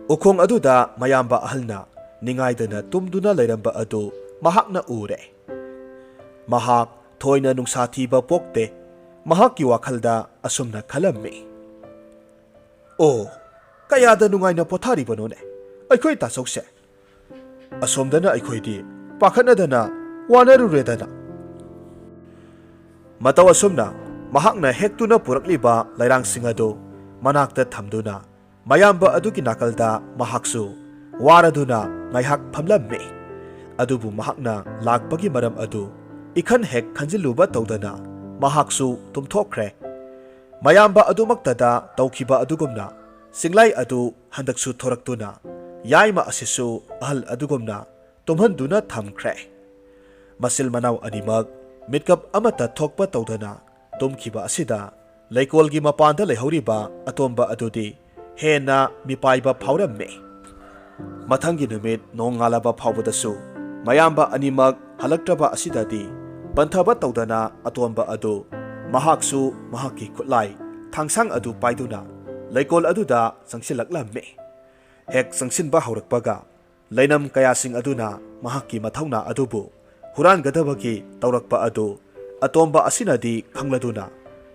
ꯎꯈꯣꯡ ꯑꯗꯨꯗ ꯃꯌꯥꯝꯕ ꯑꯍꯜꯅ ꯅꯤꯡꯉꯥꯏꯗꯅ ꯇꯨꯝꯗꯨꯅ ꯂꯩꯔꯝꯕ ꯑꯗꯨ ꯃꯍꯥꯛꯅ ꯎꯔꯦ꯫ ꯃꯍꯥꯛ ꯊꯣꯏꯅ ꯅꯨꯡꯁꯥ ꯊꯤꯕ ꯄꯣꯛꯇꯦ꯫ ꯃꯍꯥꯛꯀꯤ ꯋꯥꯈꯜꯗ ꯑꯁꯨꯝꯅ ꯈꯜꯂꯝꯃꯤ, "ꯑꯣ, ꯀꯌꯥꯗ ꯅꯨꯡꯉꯥꯏꯅ ꯄꯣꯊꯥꯔꯤꯕꯅꯣꯅꯦ ꯑꯩꯈꯣꯏ ꯇꯥꯆꯧꯁꯦ! ꯑꯁꯣꯝꯗꯅ ꯑꯩꯈꯣꯏꯗꯤ ꯄꯥꯈꯠꯅꯗꯅ ꯋꯥꯅꯔꯨꯔꯦꯗꯅ!" ꯃꯇꯧ ꯑꯁꯨꯝꯅ ꯃꯍꯥꯛꯅ ꯍꯦꯛꯇꯨꯅ ꯄꯨꯔꯛꯂꯤꯕ ꯂꯩꯔꯥꯡꯁꯤꯡ ꯑꯗꯨ ꯃꯅꯥꯛꯇ ꯊꯝꯗꯨꯅ ꯃꯌꯥꯝꯕ ꯑꯗꯨꯒꯤ ꯅꯥꯀꯜꯗ ꯃꯍꯥꯛꯁꯨ ꯋꯥꯔꯗꯨꯅ ꯉꯥꯏꯍꯥꯛ ꯐꯝꯂꯝꯃꯤ꯫ ꯑꯗꯨꯕꯨ ꯃꯍꯥꯛꯅ ꯂꯥꯛꯄꯒꯤ ꯃꯔꯝ ꯑꯗꯨ ꯏꯈꯟ ꯍꯦꯛ ꯈꯟꯖꯤꯜꯂꯨꯕ ꯇꯧꯗꯅ ꯃꯍꯥꯛꯁꯨ ꯇꯨꯝꯊꯣꯛꯈ꯭ꯔꯦ꯫ ꯃꯌꯥꯝꯕ ꯑꯗꯨꯃꯛꯇꯗ ꯇꯧꯈꯤꯕ ꯑꯗꯨꯒꯨꯝꯅ ꯆꯤꯡꯂꯥꯏ ꯑꯗꯨ ꯍꯟꯗꯛꯁꯨ ꯊꯣꯔꯛꯇꯨꯅ ꯌꯥꯏꯃ ꯑꯁꯤꯁꯨ ꯑꯍꯜ ꯑꯗꯨꯒꯨꯝꯅ ꯇꯨꯝꯍꯟꯗꯨꯅ ꯊꯝꯈ꯭ꯔꯦ꯫ ꯃꯆꯤꯜ ꯃꯅꯥꯎ ꯑꯅꯤꯃꯛ ꯃꯤꯠꯀꯞ ꯑꯃꯠꯇ ꯊꯣꯛꯄ ꯇꯧꯗꯅ ꯇꯨꯝꯈꯤꯕ ꯑꯁꯤꯗ ꯂꯩꯀꯣꯜꯒꯤ ꯃꯄꯥꯟꯗ ꯂꯩꯍꯧꯔꯤꯕ ꯑꯇꯣꯝꯕ ꯑꯗꯨꯗꯤ ꯍꯦꯟꯅ ꯃꯤꯄꯥꯏꯕ ꯐꯥꯎꯔꯝꯃꯤ꯫ ꯃꯊꯪꯒꯤ ꯅꯨꯃꯤꯠ ꯅꯣꯡꯉꯥꯜꯂꯕ ꯐꯥꯎꯕꯗꯁꯨ ꯃꯌꯥꯝꯕ ꯑꯅꯤꯃꯛ ꯍꯜꯂꯛꯇ꯭ꯔꯕ ꯑꯁꯤꯗꯗꯤ ꯄꯟꯊꯕ ꯇꯧꯗꯅ ꯑꯇꯣꯝꯕ ꯑꯗꯨ ꯃꯍꯥꯛꯁꯨ ꯃꯍꯥꯛꯀꯤ ꯈꯨꯠꯂꯥꯏ ꯊꯥꯡꯁꯥꯡ ꯑꯗꯨ ꯄꯥꯏꯗꯨꯅ ꯂꯩꯀꯣꯜ ꯑꯗꯨꯗ ꯆꯪꯁꯤꯜꯂꯛꯂꯝꯃꯤ꯫ ꯍꯦꯛ ꯆꯪꯁꯤꯟꯕ ꯍꯧꯔꯛꯄꯒ ꯂꯩꯅꯝ ꯀꯌꯥꯁꯤꯡ ꯑꯗꯨꯅ ꯃꯍꯥꯛꯀꯤ ꯃꯊꯧꯅꯥ ꯑꯗꯨꯕꯨ ꯍꯨꯔꯥꯟꯒꯗꯕꯒꯤ ꯇꯧꯔꯛꯄ ꯑꯗꯨ ꯑꯇꯣꯝꯕ ꯑꯁꯤꯅꯗꯤ ꯈꯪꯂꯗꯨꯅ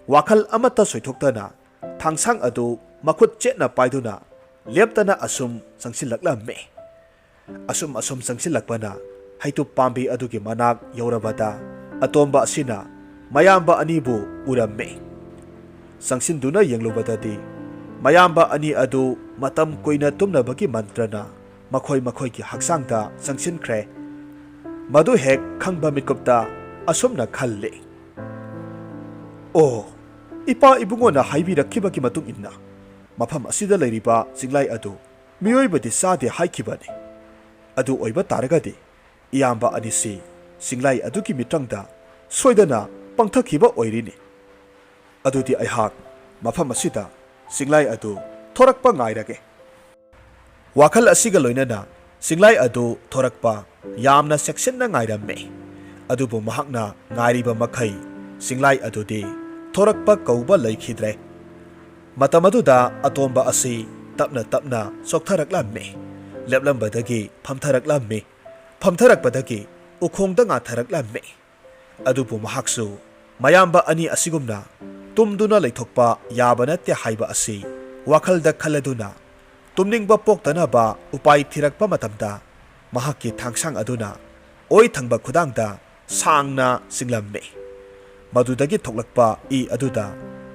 ꯋꯥꯈꯜ ꯑꯃꯠꯇ ꯁꯣꯏꯊꯣꯛꯇꯅ ꯊꯥꯡꯁꯥꯡ ꯑꯗꯨ ꯃꯈꯨꯠ ꯆꯦꯠꯅ ꯄꯥꯏꯗꯨꯅ ꯂꯦꯞꯇꯅ ꯑꯁꯨꯝ ꯆꯪꯁꯤꯜꯂꯛꯂꯝꯃꯤ꯫ ꯑꯁꯨꯝ ꯑꯁꯨꯝ ꯆꯪꯁꯤꯜꯂꯛꯄꯅ ꯍꯩꯇꯨꯞ ꯄꯥꯝꯕꯤ ꯑꯗꯨꯒꯤ ꯃꯅꯥꯛ ꯌꯧꯔꯕꯗ ꯑꯇꯣꯝꯕ ꯑꯁꯤꯅ ꯃꯌꯥꯝꯕ ꯑꯅꯤꯕꯨ ꯎꯔꯝꯃꯤ꯫ ꯆꯪꯁꯤꯟꯗꯨꯅ ꯌꯦꯡꯂꯨꯕꯗꯗꯤ ꯃꯌꯥꯝꯕ ꯑꯅꯤ ꯑꯗꯨ ꯃꯇꯝ ꯀꯨꯏꯅ ꯇꯨꯝꯅꯕꯒꯤ ꯃꯟꯇ꯭ꯔꯅ ꯃꯈꯣꯏ ꯃꯈꯣꯏꯒꯤ ꯍꯛꯆꯥꯡꯗ ꯆꯪꯁꯤꯟꯈ꯭ꯔꯦ꯫ ꯃꯗꯨ ꯍꯦꯛ ꯈꯪꯕ ꯃꯤꯀꯨꯞꯇ ꯑꯁꯨꯝꯅ ꯈꯜꯂꯤ, "ꯑꯣ, ꯏꯄꯥ ꯏꯕꯨꯡꯉꯣꯅ ꯍꯥꯏꯕꯤꯔꯛꯈꯤꯕꯒꯤ ꯃꯇꯨꯡ ꯏꯟꯅ ꯃꯐꯝ ꯑꯁꯤꯗ ꯂꯩꯔꯤꯕ ꯆꯤꯡꯂꯥꯏ ꯑꯗꯨ ꯃꯤꯑꯣꯏꯕꯗꯤ ꯆꯥꯗꯦ ꯍꯥꯏꯈꯤꯕꯅꯤ꯫ ꯑꯗꯨ ꯑꯣꯏꯕ ꯇꯥꯔꯒꯗꯤ ꯏꯌꯥꯝꯕ ꯑꯅꯤꯁꯤ ꯆꯤꯡꯂꯥꯏ ꯑꯗꯨꯒꯤ ꯃꯤꯇ꯭ꯔꯪꯗ ꯁꯣꯏꯗꯅ ꯄꯪꯊꯈꯤꯕ ꯑꯣꯏꯔꯤꯅꯤ꯫ ꯑꯗꯨꯗꯤ ꯑꯩꯍꯥꯛ ꯃꯐꯝ ꯑꯁꯤꯗ ꯆꯤꯡꯂꯥꯏ ꯑꯗꯨ ꯊꯣꯔꯛꯄ ꯉꯥꯏꯔꯒꯦ꯫" ꯋꯥꯈꯜ ꯑꯁꯤꯒ ꯂꯣꯏꯅꯅ ꯆꯤꯡꯂꯥꯏ ꯑꯗꯨ ꯊꯣꯔꯛꯄ ꯌꯥꯝꯅ ꯆꯦꯛꯁꯤꯟꯅ ꯉꯥꯏꯔꯝꯃꯤ꯫ ꯑꯗꯨꯕꯨ ꯃꯍꯥꯛꯅ ꯉꯥꯏꯔꯤꯕ ꯃꯈꯩ ꯆꯤꯡꯂꯥꯏ ꯑꯗꯨꯗꯤ ꯊꯣꯔꯛꯄ ꯀꯧꯕ ꯂꯩꯈꯤꯗ꯭ꯔꯦ꯫ ꯃꯇꯝ ꯑꯗꯨꯗ ꯑꯇꯣꯝꯕ ꯑꯁꯤ ꯇꯞꯅ ꯇꯞꯅ ꯆꯣꯛꯊꯔꯛꯂꯝꯃꯤ꯫ ꯂꯦꯞꯂꯝꯕꯗꯒꯤ ꯐꯝꯊꯔꯛꯂꯝꯃꯤ꯫ ꯐꯝꯊꯔꯛꯄꯗꯒꯤ ꯎꯈꯣꯡꯗ ꯉꯥꯊꯔꯛꯂꯝꯃꯤ꯫ ꯑꯗꯨꯕꯨ ꯃꯍꯥꯛꯁꯨ ꯃꯌꯥꯝꯕ ꯑꯅꯤ ꯑꯁꯤꯒꯨꯝꯅ ꯇꯨꯝꯗꯨꯅ ꯂꯩꯊꯣꯛꯄ ꯌꯥꯕ ꯅꯠꯇꯦ ꯍꯥꯏꯕ ꯑꯁꯤ ꯋꯥꯈꯜꯗ ꯈꯜꯂꯗꯨꯅ, ꯇꯨꯝꯅꯤꯡꯕ ꯄꯣꯛꯇꯅꯕ ꯎꯄꯥꯏ ꯊꯤꯔꯛꯄ ꯃꯇꯝꯗ, ꯃꯍꯥꯛꯀꯤ ꯊꯥꯡꯁꯥꯡ ꯑꯗꯨꯅ ꯑꯣꯏ ꯊꯪꯕ ꯈꯨꯗꯥꯡꯗ ꯁꯥꯡꯅ ꯆꯤꯡꯂꯝꯃꯤ꯫ ꯃꯗꯨꯗꯒꯤ ꯊꯣꯛꯂꯛꯄ ꯏ ꯑꯗꯨꯗ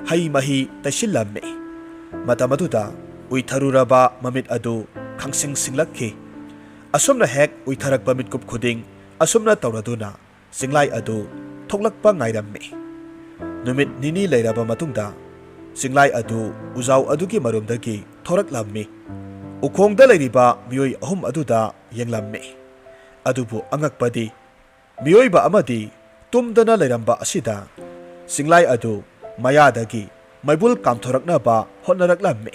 ꯍꯩ ꯃꯍꯤ ꯇꯩꯁꯤꯜꯂꯝꯃꯤ꯫ ꯃꯇꯝ ꯑꯗꯨꯗ ꯎꯏꯊꯔꯨꯔꯕ ꯃꯃꯤꯠ ꯑꯗꯨ ꯈꯪꯁꯤꯡ ꯁꯤꯡꯂꯛꯈꯤ꯫ ꯑꯁꯨꯝꯅ ꯍꯦꯛ ꯎꯏꯊꯔꯛꯄ ꯃꯤꯠꯀꯨꯞ ꯈꯨꯗꯤꯡ ꯑꯁꯨꯝꯅ ꯇꯧꯔꯗꯨꯅ ꯆꯤꯡꯂꯥꯏ ꯑꯗꯨ ꯊꯣꯛꯂꯛꯄ ꯉꯥꯏꯔꯝꯃꯤ꯫ ꯅꯨꯃꯤꯠ ꯅꯤꯅꯤ ꯂꯩꯔꯕ ꯃꯇꯨꯡꯗ ꯆꯤꯡꯂꯥꯏ ꯑꯗꯨ ꯎꯖꯥꯎ ꯑꯗꯨꯒꯤ ꯃꯔꯨꯝꯗꯒꯤ ꯊꯣꯔꯛꯂꯝꯃꯤ꯫ ꯎꯈꯣꯡꯗ ꯂꯩꯔꯤꯕ ꯃꯤꯑꯣꯏ ꯑꯍꯨꯝ ꯑꯗꯨꯗ ꯌꯦꯡꯂꯝꯃꯤ꯫ ꯑꯗꯨꯕꯨ ꯑꯉꯛꯄꯗꯤ, ꯃꯤꯑꯣꯏꯕ ꯑꯃꯗꯤ ꯇꯨꯝꯗꯅ ꯂꯩꯔꯝꯕ ꯑꯁꯤꯗ ꯆꯤꯡꯂꯥꯏ ꯑꯗꯨ ꯃꯌꯥꯗꯒꯤ ꯃꯩꯕꯨꯜ ꯀꯥꯝꯊꯣꯔꯛꯅꯕ ꯍꯣꯠꯅꯔꯛꯂꯝꯃꯤ꯫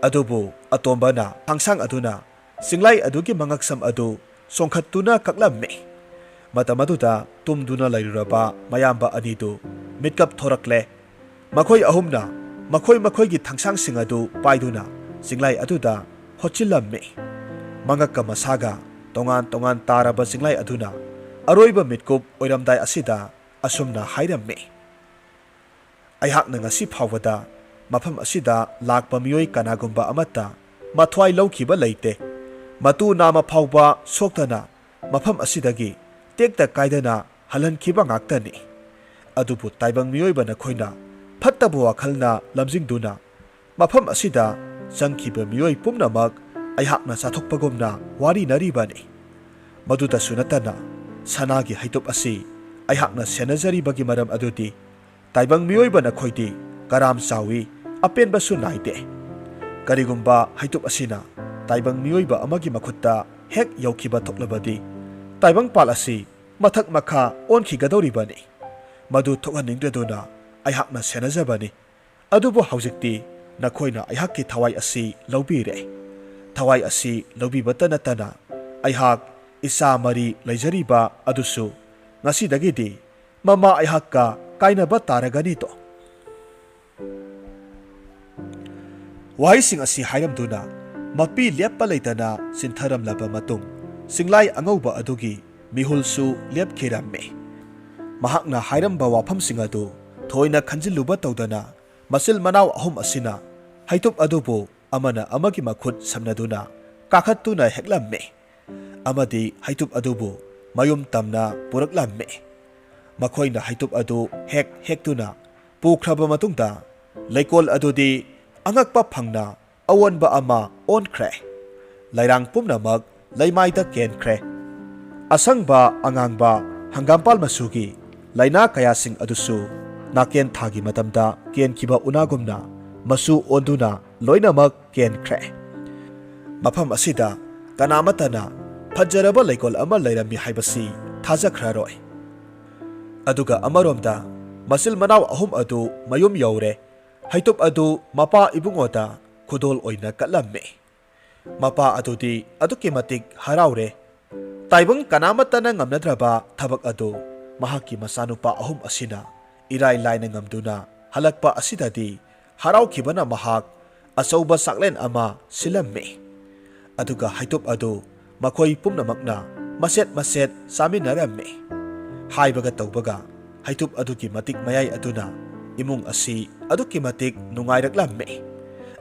ꯑꯗꯨꯕꯨ ꯑꯇꯣꯝꯕꯅ ꯊꯥꯡꯁꯥꯡ ꯑꯗꯨꯅ ꯆꯤꯡꯂꯥꯏ ꯑꯗꯨꯒꯤ ꯃꯉꯛꯁꯝ ꯑꯗꯨ ꯆꯣꯡꯈꯠꯇꯨꯅ ꯀꯛꯂꯝꯃꯤ꯫ ꯃꯇꯝ ꯑꯗꯨꯗ ꯇꯨꯝꯗꯨꯅ ꯂꯩꯔꯨꯔꯕ ꯃꯌꯥꯝꯕ ꯑꯅꯤꯗꯨ ꯃꯤꯠꯀꯞ ꯊꯣꯔꯛꯂꯦ꯫ ꯃꯈꯣꯏ ꯑꯍꯨꯝꯅ ꯃꯈꯣꯏ ꯃꯈꯣꯏꯒꯤ ꯊꯥꯡꯁꯥꯡꯁꯤꯡ ꯑꯗꯨ ꯄꯥꯏꯗꯨꯅ ꯆꯤꯡꯂꯥꯏ ꯑꯗꯨꯗ ꯍꯣꯠꯆꯤꯜꯂꯝꯃꯤ꯫ ꯃꯉꯛꯀ ꯃꯁꯥꯒ ꯇꯣꯉꯥꯟ ꯇꯣꯉꯥꯟ ꯇꯥꯔꯕ ꯆꯤꯡꯂꯥꯏ ꯑꯗꯨꯅ ꯑꯔꯣꯏꯕ ꯃꯤꯠꯀꯨꯞ ꯑꯣꯏꯔꯝꯗꯥꯏ ꯑꯁꯤꯗ ꯑꯁꯨꯝꯅ ꯍꯥꯏꯔꯝꯃꯤ, "ꯑꯩꯍꯥꯛꯅ ꯉꯁꯤ ꯐꯥꯎꯕꯗ ꯃꯐꯝ ꯑꯁꯤꯗ ꯂꯥꯛꯄ ꯃꯤꯑꯣꯏ ꯀꯅꯥꯒꯨꯝꯕ ꯑꯃꯠꯇ ꯃꯊ꯭ꯋꯥꯏ ꯂꯧꯈꯤꯕ ꯂꯩꯇꯦ꯫ ꯃꯇꯨ ꯅꯥꯝꯃ ꯐꯥꯎꯕ ꯁꯣꯛꯇꯅ ꯃꯐꯝ ꯑꯁꯤꯗꯒꯤ ꯇꯦꯛꯇ ꯀꯥꯏꯗꯅ ꯍꯜꯍꯟꯈꯤꯕ ꯉꯥꯛꯇꯅꯤ꯫ ꯑꯗꯨꯕꯨ ꯇꯥꯏꯕꯪ ꯃꯤꯑꯣꯏꯕ ꯅꯈꯣꯏꯅ ꯐꯠꯇꯕ ꯋꯥꯈꯜꯅ ꯂꯝꯖꯤꯡꯗꯨꯅ ꯃꯐꯝ ꯑꯁꯤꯗ ꯆꯪꯈꯤꯕ ꯃꯤꯑꯣꯏ ꯄꯨꯝꯅꯃꯛ ꯑꯩꯍꯥꯛꯅ ꯆꯥꯊꯣꯛꯄꯒꯨꯝꯅ ꯋꯥꯔꯤꯅꯔꯤꯕꯅꯤ꯫ ꯃꯗꯨꯗꯁꯨ ꯅꯠꯇꯅ, ꯁꯅꯥꯒꯤ ꯍꯩꯇꯨꯞ ꯑꯁꯤ ꯑꯩꯍꯥꯛꯅ ꯁꯦꯟꯅꯖꯔꯤꯕꯒꯤ ꯃꯔꯝ ꯑꯗꯨꯗꯤ ꯇꯥꯏꯕꯪ ꯃꯤꯑꯣꯏꯕ ꯅꯈꯣꯏꯗꯤ ꯀꯔꯥꯝ ꯆꯥꯎꯏ, ꯑꯄꯦꯟꯕꯁꯨ ꯅꯥꯏꯗꯦ꯫ ꯀꯔꯤꯒꯨꯝꯕ ꯍꯩꯇꯨꯞ ꯑꯁꯤꯅ ꯇꯥꯏꯕꯪ ꯃꯤꯑꯣꯏꯕ ꯑꯃꯒꯤ ꯃꯈꯨꯠꯇ ꯍꯦꯛ ꯌꯧꯈꯤꯕ ꯊꯣꯛꯂꯕꯗꯤ, ꯇꯥꯏꯕꯪꯄꯥꯜ ꯑꯁꯤ ꯃꯊꯛ ꯃꯈꯥ ꯑꯣꯟꯈꯤꯒꯗꯧꯔꯤꯕꯅꯤ꯫ ꯃꯗꯨ ꯊꯣꯛꯍꯟꯅꯤꯡꯗꯗꯨꯅ ꯑꯩꯍꯥꯛꯅ ꯁꯦꯟꯅꯖꯕꯅꯤ꯫ ꯑꯗꯨꯕꯨ ꯍꯧꯖꯤꯛꯇꯤ ꯅꯈꯣꯏꯅ ꯑꯩꯍꯥꯛꯀꯤ ꯊꯋꯥꯏ ꯑꯁꯤ ꯂꯧꯕꯤꯔꯦ꯫ ꯊꯋꯥꯏ ꯑꯁꯤ ꯂꯧꯕꯤꯕꯇ ꯅꯠꯇꯅ, ꯑꯩꯍꯥꯛ ꯏꯆꯥ ꯃꯔꯤ ꯂꯩꯖꯔꯤꯕ ꯑꯗꯨꯁꯨ ꯉꯁꯤꯗꯒꯤꯗꯤ ꯃꯃꯥ ꯑꯩꯍꯥꯛꯀ ꯀꯥꯏꯅꯕ ꯇꯥꯔꯒꯅꯤꯗꯣ꯫ ꯋꯥꯍꯩꯁꯤꯡ ꯑꯁꯤ ꯍꯥꯏꯔꯝꯗꯨꯅ ꯃꯄꯤ ꯂꯦꯞꯄ ꯂꯩꯇꯅ ꯆꯤꯟꯊꯔꯝꯂꯕ ꯃꯇꯨꯡ, ꯆꯤꯡꯂꯥꯏ ꯑꯉꯧꯕ ꯑꯗꯨꯒꯤ ꯃꯤꯍꯨꯜꯁꯨ ꯂꯦꯞꯈꯤꯔꯝꯃꯤ꯫ ꯃꯍꯥꯛꯅ ꯍꯥꯏꯔꯝꯕ ꯋꯥꯐꯝꯁꯤꯡ ꯑꯗꯨ ꯊꯣꯏꯅ ꯈꯟꯖꯤꯜꯂꯨꯕ ꯇꯧꯗꯅ, ꯃꯆꯤꯜ ꯃꯅꯥꯎ ꯑꯍꯨꯝ ꯑꯁꯤꯅ ꯍꯩꯇꯨꯞ ꯑꯗꯨꯕꯨ ꯑꯃꯅ ꯑꯃꯒꯤ ꯃꯈꯨꯠ ꯁꯝꯅꯗꯨꯅ ꯀꯥꯈꯠꯇꯨꯅ ꯍꯦꯛꯂꯝꯃꯤ꯫ ꯑꯃꯗꯤ ꯍꯩꯇꯨꯞ ꯑꯗꯨꯕꯨ ꯃꯌꯨꯝ ꯇꯝꯅ ꯄꯨꯔꯛꯂꯝꯃꯤ꯫ ꯃꯈꯣꯏꯅ ꯍꯩꯇꯨꯞ ꯑꯗꯨ ꯍꯦꯛ ꯍꯦꯛꯇꯨꯅ ꯄꯨꯈ꯭ꯔꯕ ꯃꯇꯨꯡꯗ, ꯂꯩꯀꯣꯜ ꯑꯗꯨꯗꯤ ꯑꯉꯛꯄ ꯐꯪꯅ ꯑꯑꯣꯟꯕ ꯑꯃ ꯑꯣꯟꯈ꯭ꯔꯦ꯫ ꯂꯩꯔꯥꯡ ꯄꯨꯝꯅꯃꯛ ꯂꯩꯃꯥꯏꯗ ꯀꯦꯟꯈ꯭ꯔꯦ꯫ ꯑꯁꯪꯕ, ꯑꯉꯥꯡꯕ, ꯍꯪꯒꯥꯝꯄꯥꯜ ꯃꯆꯨꯒꯤ ꯂꯥꯏꯅꯥ ꯀꯌꯥꯁꯤꯡ ꯑꯗꯨꯁꯨ ꯅꯥꯀꯦꯟ ꯊꯥꯒꯤ ꯃꯇꯝꯗ ꯀꯦꯟꯈꯤꯕ ꯎꯅꯥꯒꯨꯝꯅ ꯃꯆꯨ ꯑꯣꯟꯗꯨꯅ ꯂꯣꯏꯅꯃꯛ ꯀꯦꯟꯈ꯭ꯔꯦ꯫ ꯃꯐꯝ ꯑꯁꯤꯗ ꯀꯅꯥꯃꯠꯇꯅ ꯐꯖꯔꯕ ꯂꯩꯀꯣꯜ ꯑꯃ ꯂꯩꯔꯝꯃꯤ ꯍꯥꯏꯕꯁꯤ ꯊꯥꯖꯈ꯭ꯔꯔꯣꯏ꯫ ꯑꯗꯨꯒ ꯑꯃꯔꯣꯝꯗ, ꯃꯆꯤꯜ ꯃꯅꯥꯎ ꯑꯍꯨꯝ ꯑꯗꯨ ꯃꯌꯨꯝ ꯌꯧꯔꯦ꯫ ꯍꯩꯇꯨꯞ ꯑꯗꯨ ꯃꯄꯥ ꯏꯕꯨꯡꯉꯣꯗ ꯈꯨꯗꯣꯜ ꯑꯣꯏꯅ ꯀꯠꯂꯝꯃꯤ꯫ ꯃꯄꯥ ꯑꯗꯨꯗꯤ ꯑꯗꯨꯛꯀꯤ ꯃꯇꯤꯛ ꯍꯔꯥꯎꯔꯦ꯫ ꯇꯥꯏꯕꯪ ꯀꯅꯥꯃꯠꯇꯅ ꯉꯝꯅꯗ꯭ꯔꯕ ꯊꯕꯛ ꯑꯗꯨ ꯃꯍꯥꯛꯀꯤ ꯃꯆꯥꯅꯨꯄꯥ ꯑꯍꯨꯝ ꯑꯁꯤꯅ ꯏꯔꯥꯏ ꯂꯥꯏꯅ ꯉꯝꯗꯨꯅ ꯍꯜꯂꯛꯄ ꯑꯁꯤꯗꯗꯤ, ꯍꯔꯥꯎꯈꯤꯕꯅ ꯃꯍꯥꯛ ꯑꯆꯧꯕ ꯆꯥꯛꯂꯦꯟ ꯑꯃ ꯁꯤꯜꯂꯝꯃꯤ꯫ ꯑꯗꯨꯒ ꯍꯩꯇꯨꯞ ꯑꯗꯨ ꯃꯈꯣꯏ ꯄꯨꯝꯅꯃꯛꯅ ꯃꯆꯦꯠ ꯃꯆꯦꯠ ꯆꯥꯃꯤꯟꯅꯔꯝꯃꯤ꯫ ꯍꯥꯏꯕꯒ ꯇꯧꯕꯒ, ꯍꯩꯇꯨꯞ ꯑꯗꯨꯒꯤ ꯃꯇꯤꯛ ꯃꯌꯥꯏ ꯑꯗꯨꯅ ꯏꯃꯨꯡ ꯑꯁꯤ ꯑꯗꯨꯛꯀꯤ ꯃꯇꯤꯛ ꯅꯨꯡꯉꯥꯏꯔꯛꯂꯝꯃꯤ꯫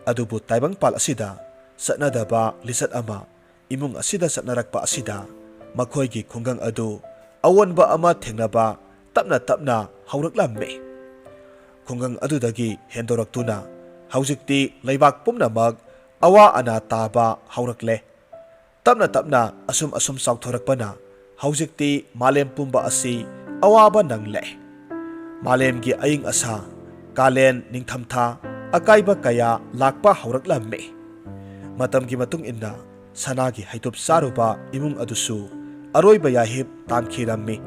ꯑꯗꯨꯕꯨ ꯇꯥꯏꯕꯪꯄꯥꯜ ꯑꯁꯤꯗ ꯆꯠꯅꯗꯕ ꯂꯤꯆꯠ ꯑꯃ ꯏꯃꯨꯡ ꯑꯁꯤꯗ ꯆꯠꯅꯔꯛꯄ ꯑꯁꯤꯗ, ꯃꯈꯣꯏꯒꯤ ꯈꯨꯡꯒꯪ ꯑꯗꯨ ꯑꯑꯣꯟꯕ ꯑꯃ ꯊꯦꯡꯅꯕ ꯇꯞꯅ ꯇꯞꯅ ꯍꯧꯔꯛꯂꯝꯃꯤ꯫ ꯈꯨꯡꯒꯪ ꯑꯗꯨꯗꯒꯤ ꯍꯦꯟꯗꯣꯔꯛꯇꯨꯅ ꯍꯧꯖꯤꯛꯇꯤ ꯂꯩꯕꯥꯛ ꯄꯨꯝꯅꯃꯛ ꯑꯋꯥ ꯑꯅꯥ ꯇꯥꯕ ꯍꯧꯔꯛꯂꯦ꯫ ꯇꯞꯅ ꯇꯞꯅ ꯑꯁꯨꯝ ꯑꯁꯨꯝ ꯆꯥꯎꯊꯣꯔꯛꯄꯅ ꯍꯧꯖꯤꯛꯇꯤ ꯃꯥꯂꯦꯝ ꯄꯨꯝꯕ ꯑꯁꯤ ꯑꯋꯥꯕ ꯅꯪꯂꯦ꯫ ꯃꯥꯂꯦꯝꯒꯤ ꯑꯏꯪ ꯑꯁꯥ, ꯀꯥꯂꯦꯟ, ꯅꯤꯡꯊꯝꯊꯥ, ꯑꯀꯥꯏꯕ ꯀꯌꯥ ꯂꯥꯛꯄ ꯍꯧꯔꯛꯂꯝꯃꯤ꯫ ꯃꯇꯝꯒꯤ ꯃꯇꯨꯡ ꯏꯟꯅ ꯁꯅꯥꯒꯤ ꯍꯩꯇꯨꯞ ꯆꯥꯔꯨꯕ ꯏꯃꯨꯡ ꯑꯗꯨꯁꯨ ꯑꯔꯣꯏꯕ ꯌꯥꯍꯤꯞ ꯇꯥꯟꯈꯤꯔꯝꯃꯤ꯫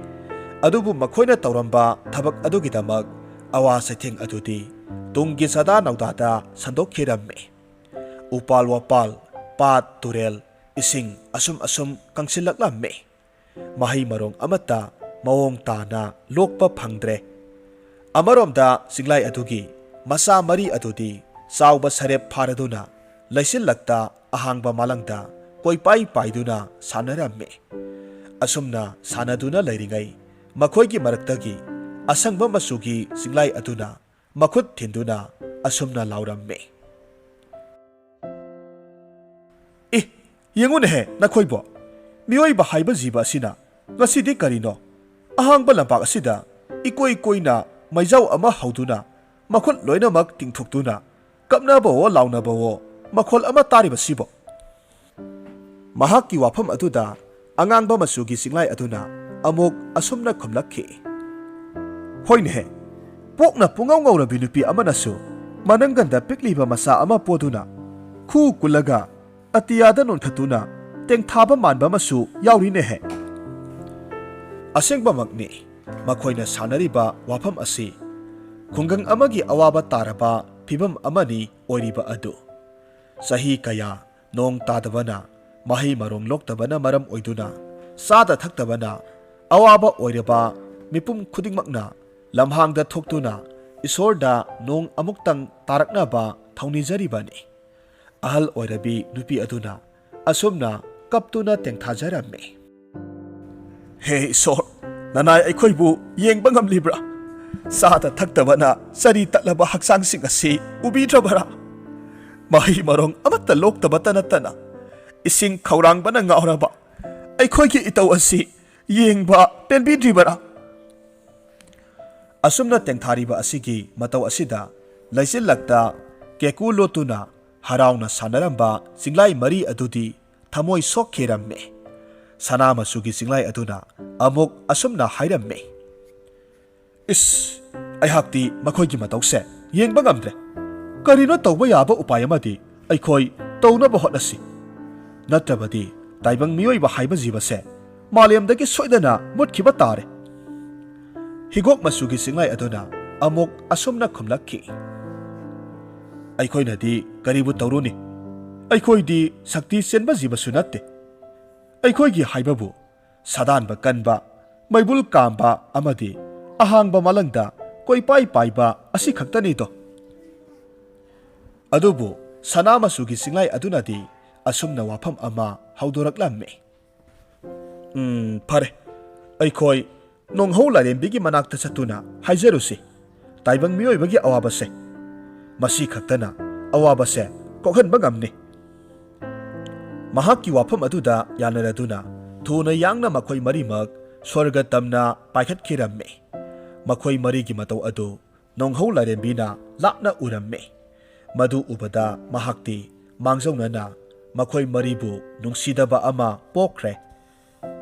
ꯑꯗꯨꯕꯨ ꯃꯈꯣꯏꯅ ꯇꯧꯔꯝꯕ ꯊꯕꯛ ꯑꯗꯨꯒꯤꯗꯃꯛ ꯑꯋꯥ ꯆꯩꯊꯦꯡ ꯑꯗꯨꯗꯤ ꯇꯨꯡꯒꯤ ꯆꯥꯗꯥ ꯅꯧꯗꯥꯗ ꯁꯟꯗꯣꯛꯈꯤꯔꯝꯃꯤ꯫ ꯎꯄꯥꯜ ꯋꯥꯄꯥꯜ, ꯄꯥꯠ ꯇꯨꯔꯦꯜ, ꯏꯁꯤꯡ ꯑꯁꯨꯝ ꯑꯁꯨꯝ ꯀꯪꯁꯤꯜꯂꯛꯂꯝꯃꯤ꯫ ꯃꯍꯩ ꯃꯔꯣꯡ ꯑꯃꯠꯇ ꯃꯑꯣꯡ ꯇꯥꯅ ꯂꯣꯛꯄ ꯐꯪꯗ꯭ꯔꯦ꯫ ꯑꯃꯔꯣꯝꯗ ꯆꯤꯡꯂꯥꯏ ꯑꯗꯨꯒꯤ ꯃꯆꯥ ꯃꯔꯤ ꯑꯗꯨꯗꯤ ꯆꯥꯎꯕ ꯁꯔꯦꯞ ꯐꯥꯔꯗꯨꯅ ꯂꯩꯆꯤꯜꯂꯛꯇ ꯑꯍꯥꯡꯕ ꯃꯥꯂꯪꯗ ꯀꯣꯏꯄꯥꯏ ꯄꯥꯏꯗꯨꯅ ꯁꯥꯟꯅꯔꯝꯃꯤ꯫ ꯑꯁꯨꯝꯅ ꯁꯥꯟꯅꯗꯨꯅ ꯂꯩꯔꯤꯉꯩ ꯃꯈꯣꯏꯒꯤ ꯃꯔꯛꯇꯒꯤ ꯑꯁꯪꯕ ꯃꯆꯨꯒꯤ ꯆꯤꯡꯂꯥꯏ ꯑꯗꯨꯅ ꯃꯈꯨꯠ ꯊꯤꯟꯗꯨꯅ ꯑꯁꯨꯝꯅ ꯂꯥꯎꯔꯝꯃꯤ꯫ "ꯑꯦ, ꯌꯦꯡꯉꯨꯅꯦꯍꯦ ꯅꯈꯣꯏꯕꯣ, ꯃꯤꯑꯣꯏꯕ ꯍꯥꯏꯕ ꯖꯤꯕ ꯑꯁꯤꯅ ꯉꯁꯤꯗꯤ ꯀꯔꯤꯅꯣ? ꯑꯍꯥꯡꯕ ꯂꯝꯄꯥꯛ ꯑꯁꯤꯗ ꯏꯀꯣꯏ ꯀꯣꯏꯅ ꯃꯩꯖꯥꯎ ꯑꯃ ꯍꯧꯗꯨꯅ ꯃꯈꯨꯠ ꯂꯣꯏꯅꯃꯛ ꯇꯤꯡꯊꯣꯛꯇꯨꯅ ꯀꯞꯅꯕꯋꯣ ꯂꯥꯎꯅꯕꯋꯣ ꯃꯈꯣꯜ ꯑꯃ ꯇꯥꯔꯤꯕꯁꯤꯕꯣ?" ꯃꯍꯥꯛꯀꯤ ꯋꯥꯐꯝ ꯑꯗꯨꯗ ꯑꯉꯥꯡꯕ ꯃꯆꯨꯒꯤ ꯆꯤꯡꯂꯥꯏ ꯑꯗꯨꯅ ꯑꯃꯨꯛ ꯑꯁꯨꯝꯅ ꯈꯨꯝꯂꯛꯈꯤ, "ꯍꯣꯏꯅꯦꯍꯦ, ꯄꯣꯛꯅ ꯄꯨꯡꯉꯧ ꯉꯧꯔꯕꯤ ꯅꯨꯄꯤ ꯑꯃꯅꯁꯨ ꯃꯅꯪꯒꯟꯗ ꯄꯤꯛꯂꯤꯕ ꯃꯆꯥ ꯑꯃ ꯄꯣꯗꯨꯅ ꯈꯨ ꯀꯨꯜꯂꯒ ꯑꯇꯤꯌꯥꯗ ꯅꯣꯟꯈꯠꯇꯨꯅ ꯇꯦꯡꯊꯥꯕ ꯃꯥꯟꯕ ꯑꯃꯁꯨ ꯌꯥꯎꯔꯤꯅꯦꯍꯦ꯫" ꯑꯁꯦꯡꯕꯃꯛꯅꯤ, ꯃꯈꯣꯏꯅ ꯁꯥꯟꯅꯔꯤꯕ ꯋꯥꯐꯝ ꯑꯁꯤ ꯈꯨꯡꯒꯪ ꯑꯃꯒꯤ ꯑꯋꯥꯕ ꯇꯥꯔꯕ ꯐꯤꯚꯝ ꯑꯃꯅꯤ ꯑꯣꯏꯔꯤꯕ ꯑꯗꯨ꯫ ꯆꯍꯤ ꯀꯌꯥ ꯅꯣꯡ ꯇꯥꯗꯕꯅ, ꯃꯍꯩ ꯃꯔꯣꯡ ꯂꯣꯛꯇꯕꯅ ꯃꯔꯝ ꯑꯣꯏꯗꯨꯅ ꯆꯥꯗ ꯊꯛꯇꯕꯅ ꯑꯋꯥꯕ ꯑꯣꯏꯔꯕ ꯃꯤꯄꯨꯝ ꯈꯨꯗꯤꯡꯃꯛꯅ ꯂꯝꯍꯥꯡꯗ ꯊꯣꯛꯇꯨꯅ ꯏꯁꯣꯔꯗ ꯅꯣꯡ ꯑꯃꯨꯛꯇꯪ ꯇꯥꯔꯛꯅꯕ ꯊꯧꯅꯤꯖꯔꯤꯕꯅꯤ꯫ ꯑꯍꯜ ꯑꯣꯏꯔꯕꯤ ꯅꯨꯄꯤ ꯑꯗꯨꯅ ꯑꯁꯨꯝꯅ ꯀꯞꯇꯨꯅ ꯇꯦꯡꯊꯥꯖꯔꯝꯃꯤ꯫ "ꯍꯦ ꯏꯁꯣꯔ, ꯅꯅꯥꯏ ꯑꯩꯈꯣꯏꯕꯨ ꯌꯦꯡꯕ ꯉꯝꯂꯤꯕ꯭ꯔꯥ? ꯆꯥꯗ ꯊꯛꯇꯕꯅ ꯆꯔꯤ ꯇꯠꯂꯕ ꯍꯛꯆꯥꯡꯁꯤꯡ ꯑꯁꯤ ꯎꯕꯤꯗ꯭ꯔꯕꯔꯥ? ꯃꯍꯩ ꯃꯔꯣꯡ ꯑꯃꯠꯇ ꯂꯣꯛꯇꯕꯇ ꯅꯠꯇꯅ ꯏꯁꯤꯡ ꯈꯧꯔꯥꯡꯕꯅ ꯉꯥꯎꯔꯕ ꯑꯩꯈꯣꯏꯒꯤ ꯏꯇꯧ ꯑꯁꯤ ꯌꯦꯡꯕ ꯄꯦꯟꯕꯤꯗ꯭ꯔꯤꯕꯔꯥ?" ꯑꯁꯨꯝꯅ ꯇꯦꯡꯊꯥꯔꯤꯕ ꯑꯁꯤꯒꯤ ꯃꯇꯧ ꯑꯁꯤꯗ ꯂꯩꯆꯤꯜꯂꯛꯇ ꯀꯦꯀꯨ ꯂꯣꯠꯇꯨꯅ ꯍꯔꯥꯎꯅ ꯁꯥꯟꯅꯔꯝꯕ ꯆꯤꯡꯂꯥꯏ ꯃꯔꯤ ꯑꯗꯨꯗꯤ ꯊꯃꯣꯏ ꯁꯣꯛꯈꯤꯔꯝꯃꯤ꯫ ꯁꯅꯥ ꯃꯆꯨꯒꯤ ꯆꯤꯡꯂꯥꯏ ꯑꯗꯨꯅ ꯑꯃꯨꯛ ꯑꯁꯨꯝꯅ ꯍꯥꯏꯔꯝꯃꯤ, "ꯏꯁ, ꯑꯩꯍꯥꯛꯇꯤ ꯃꯈꯣꯏꯒꯤ ꯃꯇꯧꯁꯦ ꯌꯦꯡꯕ ꯉꯝꯗ꯭ꯔꯦ꯫ ꯀꯔꯤꯅꯣ ꯇꯧꯕ ꯌꯥꯕ ꯎꯄꯥꯏ ꯑꯃꯗꯤ ꯑꯩꯈꯣꯏ ꯇꯧꯅꯕ ꯍꯣꯠꯅꯁꯤ꯫ ꯅꯠꯇ꯭ꯔꯕꯗꯤ ꯇꯥꯏꯕꯪ ꯃꯤꯑꯣꯏꯕ ꯍꯥꯏꯕ ꯖꯤꯕꯁꯦ ꯃꯥꯂꯦꯝꯗꯒꯤ ꯁꯣꯏꯗꯅ ꯃꯨꯠꯈꯤꯕ ꯇꯥꯔꯦ꯫" ꯍꯤꯒꯣꯛ ꯃꯆꯨꯒꯤ ꯆꯤꯡꯂꯥꯏ ꯑꯗꯨꯅ ꯑꯃꯨꯛ ꯑꯁꯨꯝꯅ ꯈꯨꯝꯂꯛꯈꯤ, "ꯑꯩꯈꯣꯏꯅꯗꯤ ꯀꯔꯤꯕꯨ ꯇꯧꯔꯨꯅꯤ? ꯑꯩꯈꯣꯏꯗꯤ ꯁꯛꯇꯤ ꯆꯦꯟꯕ ꯖꯤꯕꯁꯨ ꯅꯠꯇꯦ꯫ ꯑꯩꯈꯣꯏꯒꯤ ꯍꯥꯏꯕꯕꯨ ꯁꯥꯗꯥꯟꯕ ꯀꯟꯕ, ꯃꯩꯕꯨꯜ ꯀꯥꯝꯕ ꯑꯃꯗꯤ ꯑꯍꯥꯡꯕ ꯃꯥꯂꯪꯗ ꯀꯣꯏꯄꯥꯏ ꯄꯥꯏꯕ ꯑꯁꯤ ꯈꯛꯇꯅꯤꯗꯣ꯫" ꯑꯗꯨꯕꯨ ꯁꯅꯥ ꯃꯆꯨꯒꯤ ꯆꯤꯡꯂꯥꯏ ꯑꯗꯨꯅꯗꯤ ꯑꯁꯨꯝꯅ ꯋꯥꯐꯝ ꯑꯃ ꯍꯧꯗꯣꯔꯛꯂꯝꯃꯤ, "ꯎꯝ, ꯐꯔꯦ, ꯑꯩꯈꯣꯏ ꯅꯣꯡꯍꯧ ꯂꯥꯏꯔꯦꯝꯕꯤꯒꯤ ꯃꯅꯥꯛꯇ ꯆꯠꯇꯨꯅ ꯍꯥꯏꯖꯔꯨꯁꯤ, ꯇꯥꯏꯕꯪ ꯃꯤꯑꯣꯏꯕꯒꯤ ꯑꯋꯥꯕꯁꯦ꯫ ꯃꯁꯤ ꯈꯛꯇꯅ ꯑꯋꯥꯕꯁꯦ ꯀꯣꯛꯍꯟꯕ ꯉꯝꯅꯤ꯫" ꯃꯍꯥꯛꯀꯤ ꯋꯥꯐꯝ ꯑꯗꯨꯗ ꯌꯥꯅꯔꯗꯨꯅ ꯊꯨꯅ ꯌꯥꯡꯅ ꯃꯈꯣꯏ ꯃꯔꯤꯃꯛ ꯁ꯭ꯋꯔꯒ ꯇꯝꯅ ꯄꯥꯏꯈꯠꯈꯤꯔꯝꯃꯤ꯫ ꯃꯈꯣꯏ ꯃꯔꯤꯒꯤ ꯃꯇꯧ ꯑꯗꯨ ꯅꯣꯡꯍꯧ ꯂꯥꯏꯔꯦꯝꯕꯤꯅ ꯂꯥꯞꯅ ꯎꯔꯝꯃꯤ꯫ ꯃꯗꯨ ꯎꯕꯗ ꯃꯍꯥꯛꯇꯤ ꯃꯥꯡꯖꯧꯅꯅ ꯃꯈꯣꯏ ꯃꯔꯤꯕꯨ ꯅꯨꯡꯁꯤꯗꯕ ꯑꯃ ꯄꯣꯛꯈ꯭ꯔꯦ꯫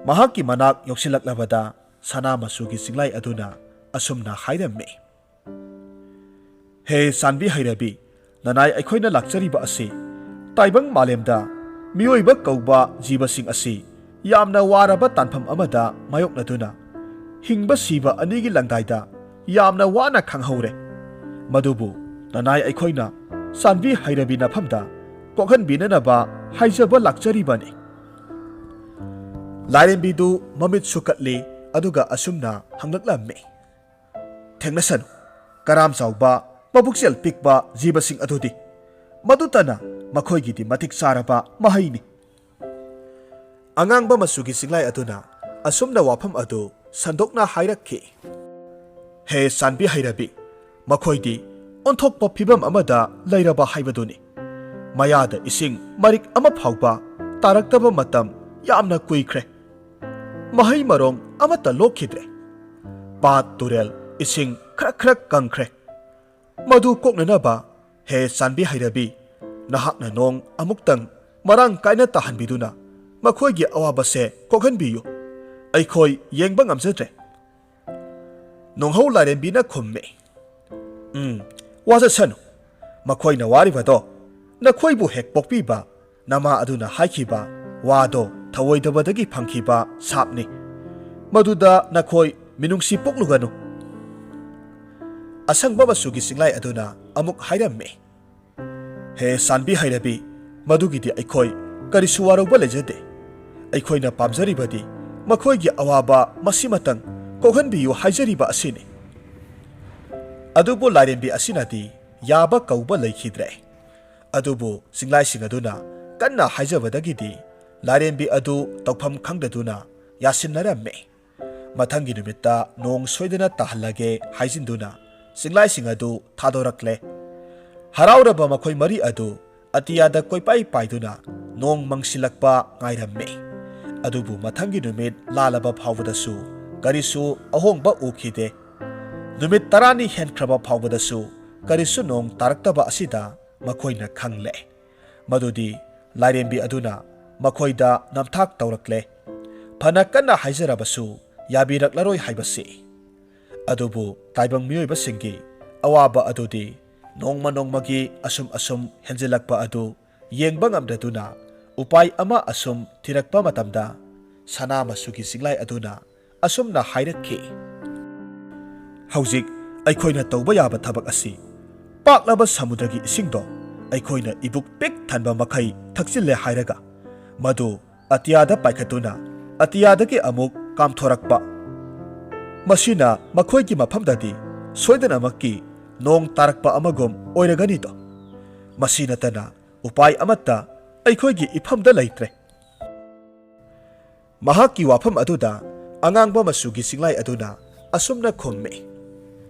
ꯃꯍꯥꯛꯀꯤ ꯃꯅꯥꯛ ꯌꯧꯁꯤꯜꯂꯛꯂꯕꯗ ꯁꯅꯥ ꯃꯆꯨꯒꯤ ꯆꯤꯡꯂꯥꯏ ꯑꯗꯨꯅ ꯑꯁꯨꯝꯅ ꯍꯥꯏꯔꯝꯃꯤ, "ꯍꯦ ꯆꯥꯟꯕꯤ ꯍꯩꯔꯕꯤ, ꯅꯅꯥꯏ ꯑꯩꯈꯣꯏꯅ ꯂꯥꯛꯆꯔꯤꯕ ꯑꯁꯤ ꯇꯥꯏꯕꯪ ꯃꯥꯂꯦꯝꯗ ꯃꯤꯑꯣꯏꯕ ꯀꯧꯕ ꯖꯤꯕꯁꯤꯡ ꯑꯁꯤ ꯌꯥꯝꯅ ꯋꯥꯔꯕ ꯇꯥꯟꯐꯝ ꯑꯃꯗ ꯃꯥꯌꯣꯛꯅꯗꯨꯅ ꯍꯤꯡꯕ ꯁꯤꯕ ꯑꯅꯤꯒꯤ ꯂꯪꯗꯥꯏꯗ ꯌꯥꯝꯅ ꯋꯥꯅ ꯈꯥꯡꯍꯧꯔꯦ꯫ ꯃꯗꯨꯕꯨ ꯅꯅꯥꯏ ꯑꯩꯈꯣꯏꯅ ꯆꯥꯟꯕꯤ ꯍꯩꯔꯕꯤ ꯅꯐꯝꯗ ꯀꯣꯛꯍꯟꯕꯤꯅꯅꯕ ꯍꯥꯏꯖꯕ ꯂꯥꯛꯆꯔꯤꯕꯅꯤ꯫" ꯂꯥꯏꯔꯦꯝꯕꯤꯗꯨ ꯃꯃꯤꯠ ꯁꯨꯀꯠꯂꯤ, ꯑꯗꯨꯒ ꯑꯁꯨꯝꯅ ꯍꯪꯂꯛꯂꯝꯃꯤ, "ꯊꯦꯡꯅꯁꯅꯨ, ꯀꯔꯥꯝ ꯆꯥꯎꯕ, ꯃꯕꯨꯛꯆꯦꯜ ꯄꯤꯛꯄ ꯖꯤꯕꯁꯤꯡ ꯑꯗꯨꯗꯤ꯫ ꯃꯗꯨꯇꯅ ꯃꯈꯣꯏꯒꯤꯗꯤ ꯃꯇꯤꯛ ꯆꯥꯔꯕ ꯃꯍꯩꯅꯤ꯫" ꯑꯉꯥꯡꯕ ꯃꯆꯨꯒꯤ ꯆꯤꯡꯂꯥꯏ ꯑꯗꯨꯅ ꯑꯁꯨꯝꯅ ꯋꯥꯐꯝ ꯑꯗꯨ ꯁꯟꯗꯣꯛꯅ ꯍꯥꯏꯔꯛꯈꯤ, "ꯍꯦ ꯆꯥꯟꯕꯤ ꯍꯩꯔꯕꯤ, ꯃꯈꯣꯏꯗꯤ ꯑꯣꯟꯊꯣꯛꯄ ꯐꯤꯕꯝ ꯑꯃꯗ ꯂꯩꯔꯕ ꯍꯥꯏꯕꯗꯨꯅꯤ꯫ ꯃꯌꯥꯗ ꯏꯁꯤꯡ ꯃꯔꯤꯛ ꯑꯃ ꯐꯥꯎꯕ ꯇꯥꯔꯛꯇꯕ ꯃꯇꯝ ꯌꯥꯝꯅ ꯀꯨꯏꯈ꯭ꯔꯦ꯫ ꯃꯍꯩ ꯃꯔꯣꯡ ꯑꯃꯠꯇ ꯂꯣꯛꯈꯤꯗ꯭ꯔꯦ꯫ ꯄꯥꯠ ꯇꯨꯔꯦꯜ ꯏꯁꯤꯡ ꯈꯔ ꯈꯔ ꯀꯪꯈ꯭ꯔꯦ꯫ ꯃꯗꯨ ꯀꯣꯛꯅꯅꯕ, ꯍꯦ ꯆꯥꯟꯕꯤ ꯍꯩꯔꯕꯤ, ꯅꯍꯥꯛꯅ ꯅꯣꯡ ꯑꯃꯨꯛꯇꯪ ꯃꯔꯥꯡ ꯀꯥꯏꯅ ꯇꯥꯍꯟꯕꯤꯗꯨꯅ ꯃꯈꯣꯏꯒꯤ ꯑꯋꯥꯕꯁꯦ ꯀꯣꯛꯍꯟꯕꯤꯌꯨ꯫ ꯑꯩꯈꯣꯏ ꯌꯦꯡꯕ ꯉꯝꯖꯗ꯭ꯔꯦ꯫" ꯅꯣꯡꯍꯧ ꯂꯥꯏꯔꯦꯝꯕꯤꯅ ꯈꯨꯝꯃꯤ, "ꯎꯝ, ꯋꯥꯖꯁꯅꯨ꯫ ꯃꯈꯣꯏꯅ ꯋꯥꯔꯤꯕꯗꯣ ꯅꯈꯣꯏꯕꯨ ꯍꯦꯛ ꯄꯣꯛꯄꯤꯕ ꯅꯃꯥ ꯑꯗꯨꯅ ꯍꯥꯏꯈꯤꯕ ꯋꯥꯗꯣ ꯊꯧꯑꯣꯏꯗꯕꯗꯒꯤ ꯐꯪꯈꯤꯕ ꯁꯥꯞꯅꯤ꯫ ꯃꯗꯨꯗ ꯅꯈꯣꯏ ꯃꯤꯅꯨꯡꯁꯤ ꯄꯣꯛꯂꯨꯒꯅꯨ꯫" ꯑꯁꯪꯕ ꯃꯆꯨꯒꯤ ꯆꯤꯡꯂꯥꯏ ꯑꯗꯨꯅ ꯑꯃꯨꯛ ꯍꯥꯏꯔꯝꯃꯤ, "ꯍꯦ ꯁꯥꯟꯕꯤ ꯍꯩꯔꯕꯤ, ꯃꯗꯨꯒꯤꯗꯤ ꯑꯩꯈꯣꯏ ꯀꯔꯤꯁꯨ ꯋꯥꯔꯧꯕ ꯂꯩꯖꯗꯦ꯫ ꯑꯩꯈꯣꯏꯅ ꯄꯥꯝꯖꯔꯤꯕꯗꯤ ꯃꯈꯣꯏꯒꯤ ꯑꯋꯥꯕ ꯃꯁꯤꯃꯇꯪ ꯀꯣꯛꯍꯟꯕꯤꯌꯨ ꯍꯥꯏꯖꯔꯤꯕ ꯑꯁꯤꯅꯤ꯫" ꯑꯗꯨꯕꯨ ꯂꯥꯏꯔꯦꯝꯕꯤ ꯑꯁꯤꯅꯗꯤ ꯌꯥꯕ ꯀꯧꯕ ꯂꯩꯈꯤꯗ꯭ꯔꯦ꯫ ꯑꯗꯨꯕꯨ ꯆꯤꯡꯂꯥꯏꯁꯤꯡ ꯑꯗꯨꯅ ꯀꯟꯅ ꯍꯥꯏꯖꯕꯗꯒꯤꯗꯤ ꯂꯥꯏꯔꯦꯝꯕꯤ ꯑꯗꯨ ꯇꯧꯐꯝ ꯈꯪꯗꯗꯨꯅ ꯌꯥꯁꯤꯟꯅꯔꯝꯃꯤ꯫ ꯃꯊꯪꯒꯤ ꯅꯨꯃꯤꯠꯇ ꯅꯣꯡ ꯁꯣꯏꯗꯅ ꯇꯥꯍꯜꯂꯒꯦ ꯍꯥꯏꯖꯤꯟꯗꯨꯅ ꯆꯤꯡꯂꯥꯏꯁꯤꯡ ꯑꯗꯨ ꯊꯥꯗꯣꯔꯛꯂꯦ꯫ ꯍꯔꯥꯎꯔꯕ ꯃꯈꯣꯏ ꯃꯔꯤ ꯑꯗꯨ ꯑꯇꯤꯌꯥꯗ ꯀꯣꯏꯄꯥꯏ ꯄꯥꯏꯗꯨꯅ ꯅꯣꯡ ꯃꯪꯁꯤꯜꯂꯛꯄ ꯉꯥꯏꯔꯝꯃꯤ꯫ ꯑꯗꯨꯕꯨ ꯃꯊꯪꯒꯤ ꯅꯨꯃꯤꯠ ꯂꯥꯜꯂꯕ ꯐꯥꯎꯕꯗꯁꯨ ꯀꯔꯤꯁꯨ ꯑꯍꯣꯡꯕ ꯎꯈꯤꯗꯦ꯫ ꯅꯨꯃꯤꯠ ꯇꯔꯥꯅꯤ ꯍꯦꯟꯈ꯭ꯔꯕ ꯐꯥꯎꯕꯗꯁꯨ ꯀꯔꯤꯁꯨ ꯅꯣꯡ ꯇꯥꯔꯛꯇꯕ ꯑꯁꯤꯗ ꯃꯈꯣꯏꯅ ꯈꯪꯂꯦ ꯃꯗꯨꯗꯤ ꯂꯥꯏꯔꯦꯝꯕꯤ ꯑꯗꯨꯅ ꯃꯈꯣꯏꯗ ꯅꯝꯊꯥꯛ ꯇꯧꯔꯛꯂꯦ꯫ ꯐꯅ ꯀꯟꯅ ꯍꯥꯏꯖꯔꯕꯁꯨ ꯌꯥꯕꯤꯔꯛꯂꯔꯣꯏ ꯍꯥꯏꯕꯁꯤ꯫ ꯑꯗꯨꯕꯨ ꯇꯥꯏꯕꯪ ꯃꯤꯑꯣꯏꯕꯁꯤꯡꯒꯤ ꯑꯋꯥꯕ ꯑꯗꯨꯗꯤ ꯅꯣꯡꯃ ꯅꯣꯡꯃꯒꯤ ꯑꯁꯨꯝ ꯑꯁꯨꯝ ꯍꯦꯟꯖꯤꯜꯂꯛꯄ ꯑꯗꯨ ꯌꯦꯡꯕ ꯉꯝꯗꯗꯨꯅ ꯎꯄꯥꯏ ꯑꯃ ꯑꯁꯨꯝ ꯊꯤꯔꯛꯄ ꯃꯇꯝꯗ ꯁꯅꯥ ꯃꯆꯨꯒꯤ ꯆꯤꯡꯂꯥꯏ ꯑꯗꯨꯅ ꯑꯁꯨꯝꯅ ꯍꯥꯏꯔꯛꯈꯤ, "ꯍꯧꯖꯤꯛ ꯑꯩꯈꯣꯏꯅ ꯇꯧꯕ ꯌꯥꯕ ꯊꯕꯛ ꯑꯁꯤ ꯄꯥꯛꯂꯕ ꯁꯃꯨꯗ꯭ꯔꯒꯤ ꯏꯁꯤꯡꯗꯣ ꯑꯩꯈꯣꯏꯅ ꯏꯕꯨꯛ ꯄꯤꯛ ꯊꯟꯕ ꯃꯈꯩ ꯊꯛꯆꯤꯜꯂꯦ ꯍꯥꯏꯔꯒ ꯃꯗꯨ ꯑꯇꯤꯌꯥꯗ ꯄꯥꯏꯈꯠꯇꯨꯅ ꯑꯇꯤꯌꯥꯗꯒꯤ ꯑꯃꯨꯛ ꯀꯥꯝꯊꯣꯔꯛꯄ꯫ ꯃꯁꯤꯅ ꯃꯈꯣꯏꯒꯤ ꯃꯐꯝꯗꯗꯤ ꯁꯣꯏꯗꯅꯃꯛꯀꯤ ꯅꯣꯡ ꯇꯥꯔꯛꯄ ꯑꯃꯒꯨꯝ ꯑꯣꯏꯔꯒꯅꯤꯗꯣ꯫ ꯃꯁꯤ ꯅꯠꯇꯅ ꯎꯄꯥꯏ ꯑꯃꯠꯇ ꯑꯩꯈꯣꯏꯒꯤ ꯏꯐꯝꯗ ꯂꯩꯇ꯭ꯔꯦ꯫" ꯃꯍꯥꯛꯀꯤ ꯋꯥꯐꯝ ꯑꯗꯨꯗ ꯑꯉꯥꯡꯕ ꯃꯆꯨꯒꯤ ꯆꯤꯡꯂꯥꯏ ꯑꯗꯨꯅ ꯑꯁꯨꯝꯅ ꯈꯨꯝꯃꯤ,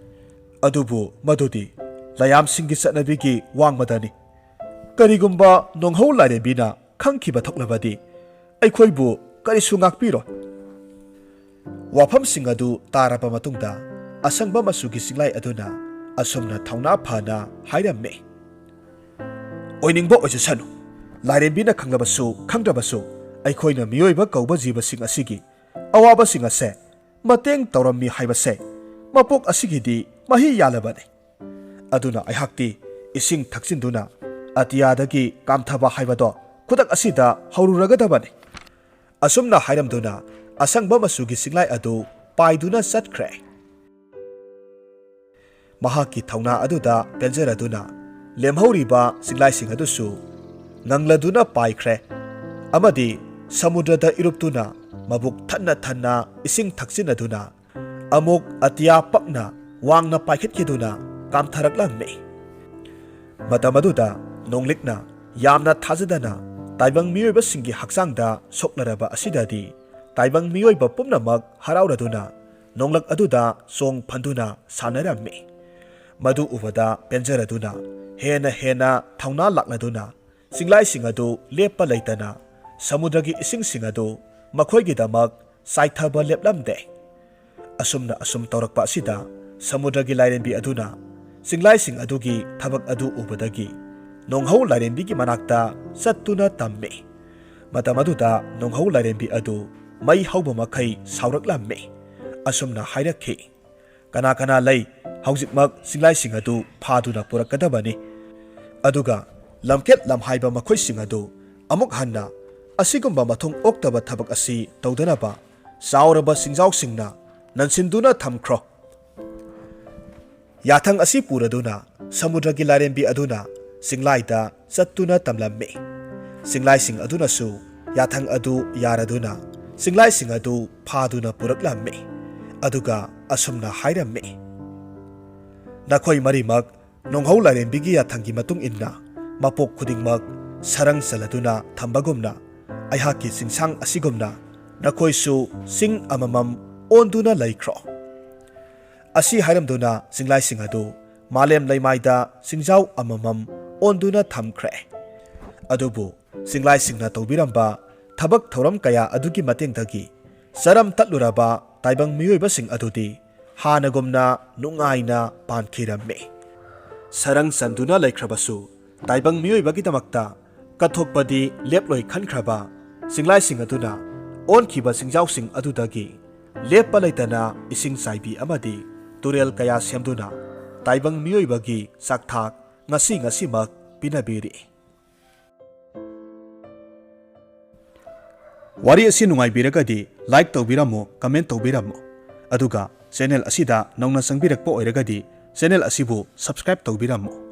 "ꯑꯗꯨꯕꯨ ꯃꯗꯨꯗꯤ ꯂꯥꯏꯌꯥꯝꯁꯤꯡꯒꯤ ꯆꯠꯅꯕꯤꯒꯤ ꯋꯥꯡꯃꯗꯅꯤ꯫ ꯀꯔꯤꯒꯨꯝꯕ ꯅꯣꯡꯍꯧ ꯂꯥꯏꯔꯦꯝꯕꯤꯅ ꯈꯪꯈꯤꯕ ꯊꯣꯛꯂꯕꯗꯤ ꯑꯩꯈꯣꯏꯕꯨ ꯀꯔꯤꯁꯨ ꯉꯥꯛꯄꯤꯔꯣꯏ꯫" ꯋꯥꯐꯝꯁꯤꯡ ꯑꯗꯨ ꯇꯥꯔꯕ ꯃꯇꯨꯡꯗ ꯑꯁꯪꯕ ꯃꯆꯨꯒꯤ ꯆꯤꯡꯂꯥꯏ ꯑꯗꯨꯅ ꯑꯁꯨꯝꯅ ꯊꯧꯅꯥ ꯐꯅ ꯍꯥꯏꯔꯝꯃꯤ, ꯑꯣꯏꯅꯤꯡꯕ ꯑꯣꯏꯖꯁꯅꯨ꯫ ꯂꯥꯏꯔꯦꯝꯕꯤꯅ ꯈꯪꯂꯕꯁꯨ ꯈꯪꯗ꯭ꯔꯕꯁꯨ, ꯑꯩꯈꯣꯏꯅ ꯃꯤꯑꯣꯏꯕ ꯀꯧꯕ ꯖꯤꯕꯁꯤꯡ ꯑꯁꯤꯒꯤ ꯑꯋꯥꯕꯁꯤꯡ ꯑꯁꯦ ꯃꯇꯦꯡ ꯇꯧꯔꯝꯃꯤ ꯍꯥꯏꯕꯁꯦ ꯃꯄꯣꯛ ꯑꯁꯤꯒꯤꯗꯤ ꯃꯍꯤ ꯌꯥꯜꯂꯕꯅꯤ꯫ ꯑꯗꯨꯅ ꯑꯩꯍꯥꯛꯇꯤ ꯏꯁꯤꯡ ꯊꯛꯆꯤꯟꯗꯨꯅ ꯑꯇꯤꯌꯥꯗꯒꯤ ꯀꯥꯝꯊꯕ ꯍꯥꯏꯕꯗꯣ ꯈꯨꯗꯛ ꯑꯁꯤꯗ ꯍꯧꯔꯨꯔꯒꯗꯕꯅꯤ꯫ ꯑꯁꯨꯝꯅ ꯍꯥꯏꯔꯝꯗꯨꯅ ꯑꯁꯪꯕ ꯃꯆꯨꯒꯤ ꯆꯤꯡꯂꯥꯏ ꯑꯗꯨ ꯄꯥꯏꯗꯨꯅ ꯆꯠꯈ꯭ꯔꯦ꯫ ꯃꯍꯥꯛꯀꯤ ꯊꯧꯅꯥ ꯑꯗꯨꯗ ꯄꯦꯟꯖꯔꯗꯨꯅ ꯂꯦꯝꯍꯧꯔꯤꯕ ꯆꯤꯡꯂꯥꯏꯁꯤꯡ ꯑꯗꯨꯁꯨ ꯉꯪꯂꯗꯨꯅ ꯄꯥꯏꯈ꯭ꯔꯦ ꯑꯃꯗꯤ ꯁꯃꯨꯗ꯭ꯔꯗ ꯏꯔꯨꯞꯇꯨꯅ ꯃꯕꯨꯛ ꯊꯟꯅ ꯊꯟꯅ ꯏꯁꯤꯡ ꯊꯛꯆꯤꯟꯅꯗꯨꯅ ꯑꯃꯨꯛ ꯑꯇꯤꯌꯥ ꯄꯛꯅ ꯋꯥꯡꯅ ꯄꯥꯏꯈꯠꯈꯤꯗꯨꯅ ꯀꯥꯝꯊꯔꯛꯂꯝꯃꯤ꯫ ꯃꯇꯝ ꯑꯗꯨꯗ ꯅꯣꯡꯂꯤꯛꯅ ꯌꯥꯝꯅ ꯊꯥꯖꯗꯅ ꯇꯥꯏꯕꯪ ꯃꯤꯑꯣꯏꯕꯁꯤꯡꯒꯤ ꯍꯛꯆꯥꯡꯗ ꯁꯣꯛꯅꯔꯕ ꯑꯁꯤꯗꯗꯤ ꯇꯥꯏꯕꯪ ꯃꯤꯑꯣꯏꯕ ꯄꯨꯝꯅꯃꯛ ꯍꯔꯥꯎꯔꯗꯨꯅ ꯅꯣꯡꯂꯛ ꯑꯗꯨꯗ ꯆꯣꯡ ꯐꯟꯗꯨꯅ ꯁꯥꯟꯅꯔꯝꯃꯤ꯫ ꯃꯗꯨ ꯎꯕꯗ ꯄꯦꯟꯖꯔꯗꯨꯅ ꯍꯦꯟꯅ ꯍꯦꯟꯅ ꯊꯧꯅꯥ ꯂꯥꯛꯂꯗꯨꯅ ꯆꯤꯡꯂꯥꯏꯁꯤꯡ ꯑꯗꯨ ꯂꯦꯞꯄ ꯂꯩꯇꯅ ꯁꯃꯨꯗ꯭ꯔꯒꯤ ꯏꯁꯤꯡꯁꯤꯡ ꯑꯗꯨ ꯃꯈꯣꯏꯒꯤꯗꯃꯛ ꯆꯥꯏꯊꯕ ꯂꯦꯞꯂꯝꯗꯦ꯫ ꯑꯁꯨꯝꯅ ꯑꯁꯨꯝ ꯇꯧꯔꯛꯄ ꯑꯁꯤꯗ ꯁꯃꯨꯗ꯭ꯔꯒꯤ ꯂꯥꯏꯔꯦꯝꯕꯤ ꯑꯗꯨꯅ ꯆꯤꯡꯂꯥꯏꯁꯤꯡ ꯑꯗꯨꯒꯤ ꯊꯕꯛ ꯑꯗꯨ ꯎꯕꯗꯒꯤ ꯅꯣꯡꯍꯧ ꯂꯥꯏꯔꯦꯝꯕꯤꯒꯤ ꯃꯅꯥꯛꯇ ꯆꯠꯇꯨꯅ ꯇꯝꯃꯤ꯫ ꯃꯇꯝ ꯑꯗꯨꯗ ꯅꯣꯡꯍꯧ ꯂꯥꯏꯔꯦꯝꯕꯤ ꯑꯗꯨ ꯃꯩ ꯍꯧꯕ ꯃꯈꯩ ꯁꯥꯎꯔꯛꯂꯝꯃꯤ꯫ ꯑꯁꯨꯝꯅ ꯍꯥꯏꯔꯛꯈꯤ, "ꯀꯅꯥ ꯀꯅꯥ ꯂꯩ? ꯍꯧꯖꯤꯛꯃꯛ ꯆꯤꯡꯂꯥꯏꯁꯤꯡ ꯑꯗꯨ ꯐꯥꯗꯨꯅ ꯄꯨꯔꯛꯀꯗꯕꯅꯤ꯫ ꯑꯗꯨꯒ ꯂꯝꯀꯦꯠ ꯂꯝꯍꯥꯏꯕ ꯃꯈꯣꯏꯁꯤꯡ ꯑꯗꯨ ꯑꯃꯨꯛ ꯍꯟꯅ ꯑꯁꯤꯒꯨꯝꯕ ꯃꯊꯣꯡ ꯑꯣꯛꯇꯕ ꯊꯕꯛ ꯑꯁꯤ ꯇꯧꯗꯅꯕ ꯆꯥꯎꯔꯕ ꯆꯤꯡꯖꯥꯎꯁꯤꯡꯅ ꯅꯟꯁꯤꯟꯗꯨꯅ ꯊꯝꯈ꯭ꯔꯣ"꯫ ꯌꯥꯊꯪ ꯑꯁꯤ ꯄꯨꯔꯗꯨꯅ ꯁꯃꯨꯗ꯭ꯔꯒꯤ ꯂꯥꯏꯔꯦꯝꯕꯤ ꯑꯗꯨꯅ ꯆꯤꯡꯂꯥꯏꯗ ꯆꯠꯇꯨꯅ ꯇꯝꯂꯝꯃꯤ꯫ ꯆꯤꯡꯂꯥꯏꯁꯤꯡ ꯑꯗꯨꯅꯁꯨ ꯌꯥꯊꯪ ꯑꯗꯨ ꯌꯥꯔꯗꯨꯅ ꯆꯤꯡꯂꯥꯏꯁꯤꯡ ꯑꯗꯨ ꯐꯥꯗꯨꯅ ꯄꯨꯔꯛꯂꯝꯃꯤ꯫ ꯑꯗꯨꯒ ꯑꯁꯨꯝꯅ ꯍꯥꯏꯔꯝꯃꯤ, "ꯅꯈꯣꯏ ꯃꯔꯤꯃꯛ ꯅꯣꯡꯍꯧ ꯂꯥꯏꯔꯦꯝꯕꯤꯒꯤ ꯌꯥꯊꯪꯒꯤ ꯃꯇꯨꯡ ꯏꯟꯅ ꯃꯄꯣꯛ ꯈꯨꯗꯤꯡꯃꯛ ꯁꯔꯪ ꯆꯜꯂꯗꯨꯅ ꯊꯝꯕꯒꯨꯝꯅ ꯑꯩꯍꯥꯛꯀꯤ ꯆꯤꯡꯁꯥꯡ ꯑꯁꯤꯒꯨꯝꯅ ꯅꯈꯣꯏꯁꯨ ꯆꯤꯡ ꯑꯃꯃꯝ ꯑꯣꯟꯗꯨꯅ ꯂꯩꯈ꯭ꯔꯣ"꯫ ꯑꯁꯤ ꯍꯥꯏꯔꯝꯗꯨꯅ ꯆꯤꯡꯂꯥꯏꯁꯤꯡ ꯑꯗꯨ ꯃꯥꯂꯦꯝ ꯂꯩꯃꯥꯏꯗ ꯆꯤꯡꯖꯥꯎ ꯑꯃꯃꯝ ꯑꯣꯟꯗꯨꯅ ꯊꯝꯈ꯭ꯔꯦ꯫ ꯑꯗꯨꯕꯨ ꯆꯤꯡꯂꯥꯏꯁꯤꯡꯅ ꯇꯧꯕꯤꯔꯝꯕ ꯊꯕꯛ ꯊꯧꯔꯝ ꯀꯌꯥ ꯑꯗꯨꯒꯤ ꯃꯇꯦꯡꯗꯒꯤ ꯆꯔꯝ ꯇꯠꯂꯨꯔꯕ ꯇꯥꯏꯕꯪ ꯃꯤꯑꯣꯏꯕꯁꯤꯡ ꯑꯗꯨꯗꯤ ꯍꯥꯟꯅꯒꯨꯝꯅ ꯅꯨꯡꯉꯥꯏꯅ ꯄꯥꯟꯈꯤꯔꯝꯃꯤ꯫ ꯁꯔꯪ ꯆꯟꯗꯨꯅ ꯂꯩꯈ꯭ꯔꯕꯁꯨ ꯇꯥꯏꯕꯪ ꯃꯤꯑꯣꯏꯕꯒꯤꯗꯃꯛꯇ ꯀꯠꯊꯣꯛꯄꯗꯤ ꯂꯦꯞꯂꯣꯏ ꯈꯟꯈ꯭ꯔꯕ ꯆꯤꯡꯂꯥꯏꯁꯤꯡ ꯑꯗꯨꯅ ꯑꯣꯟꯈꯤꯕ ꯆꯤꯡꯖꯥꯎꯁꯤꯡ ꯑꯗꯨꯗꯒꯤ ꯂꯦꯞꯄ ꯂꯩꯇꯅ ꯏꯁꯤꯡ ꯆꯥꯏꯕꯤ ꯑꯃꯗꯤ ꯇꯨꯔꯦꯜ ꯀꯌꯥ ꯁꯦꯝꯗꯨꯅ ꯇꯥꯏꯕꯪ ꯃꯤꯑꯣꯏꯕꯒꯤ ꯆꯥꯛꯊꯥꯛ ꯉꯁꯤ ꯉꯁꯤꯃꯛ ꯄꯤꯅꯕꯤꯔꯤ꯫ ꯋꯥꯔꯤ ꯑꯁꯤ ꯅꯨꯡꯉꯥꯏꯕꯤꯔꯒꯗꯤ like ꯇꯧꯕꯤꯔꯝꯃꯨ, comment ꯇꯧꯕꯤꯔꯝꯃꯨ, ꯑꯗꯨꯒ channel ꯑꯁꯤꯗ ꯅꯧꯅ ꯆꯪꯕꯤꯔꯛꯄ ꯑꯣꯏꯔꯒꯗꯤ channel ꯑꯁꯤꯕꯨ subscribe ꯇꯧꯕꯤꯔꯝꯃꯨ꯫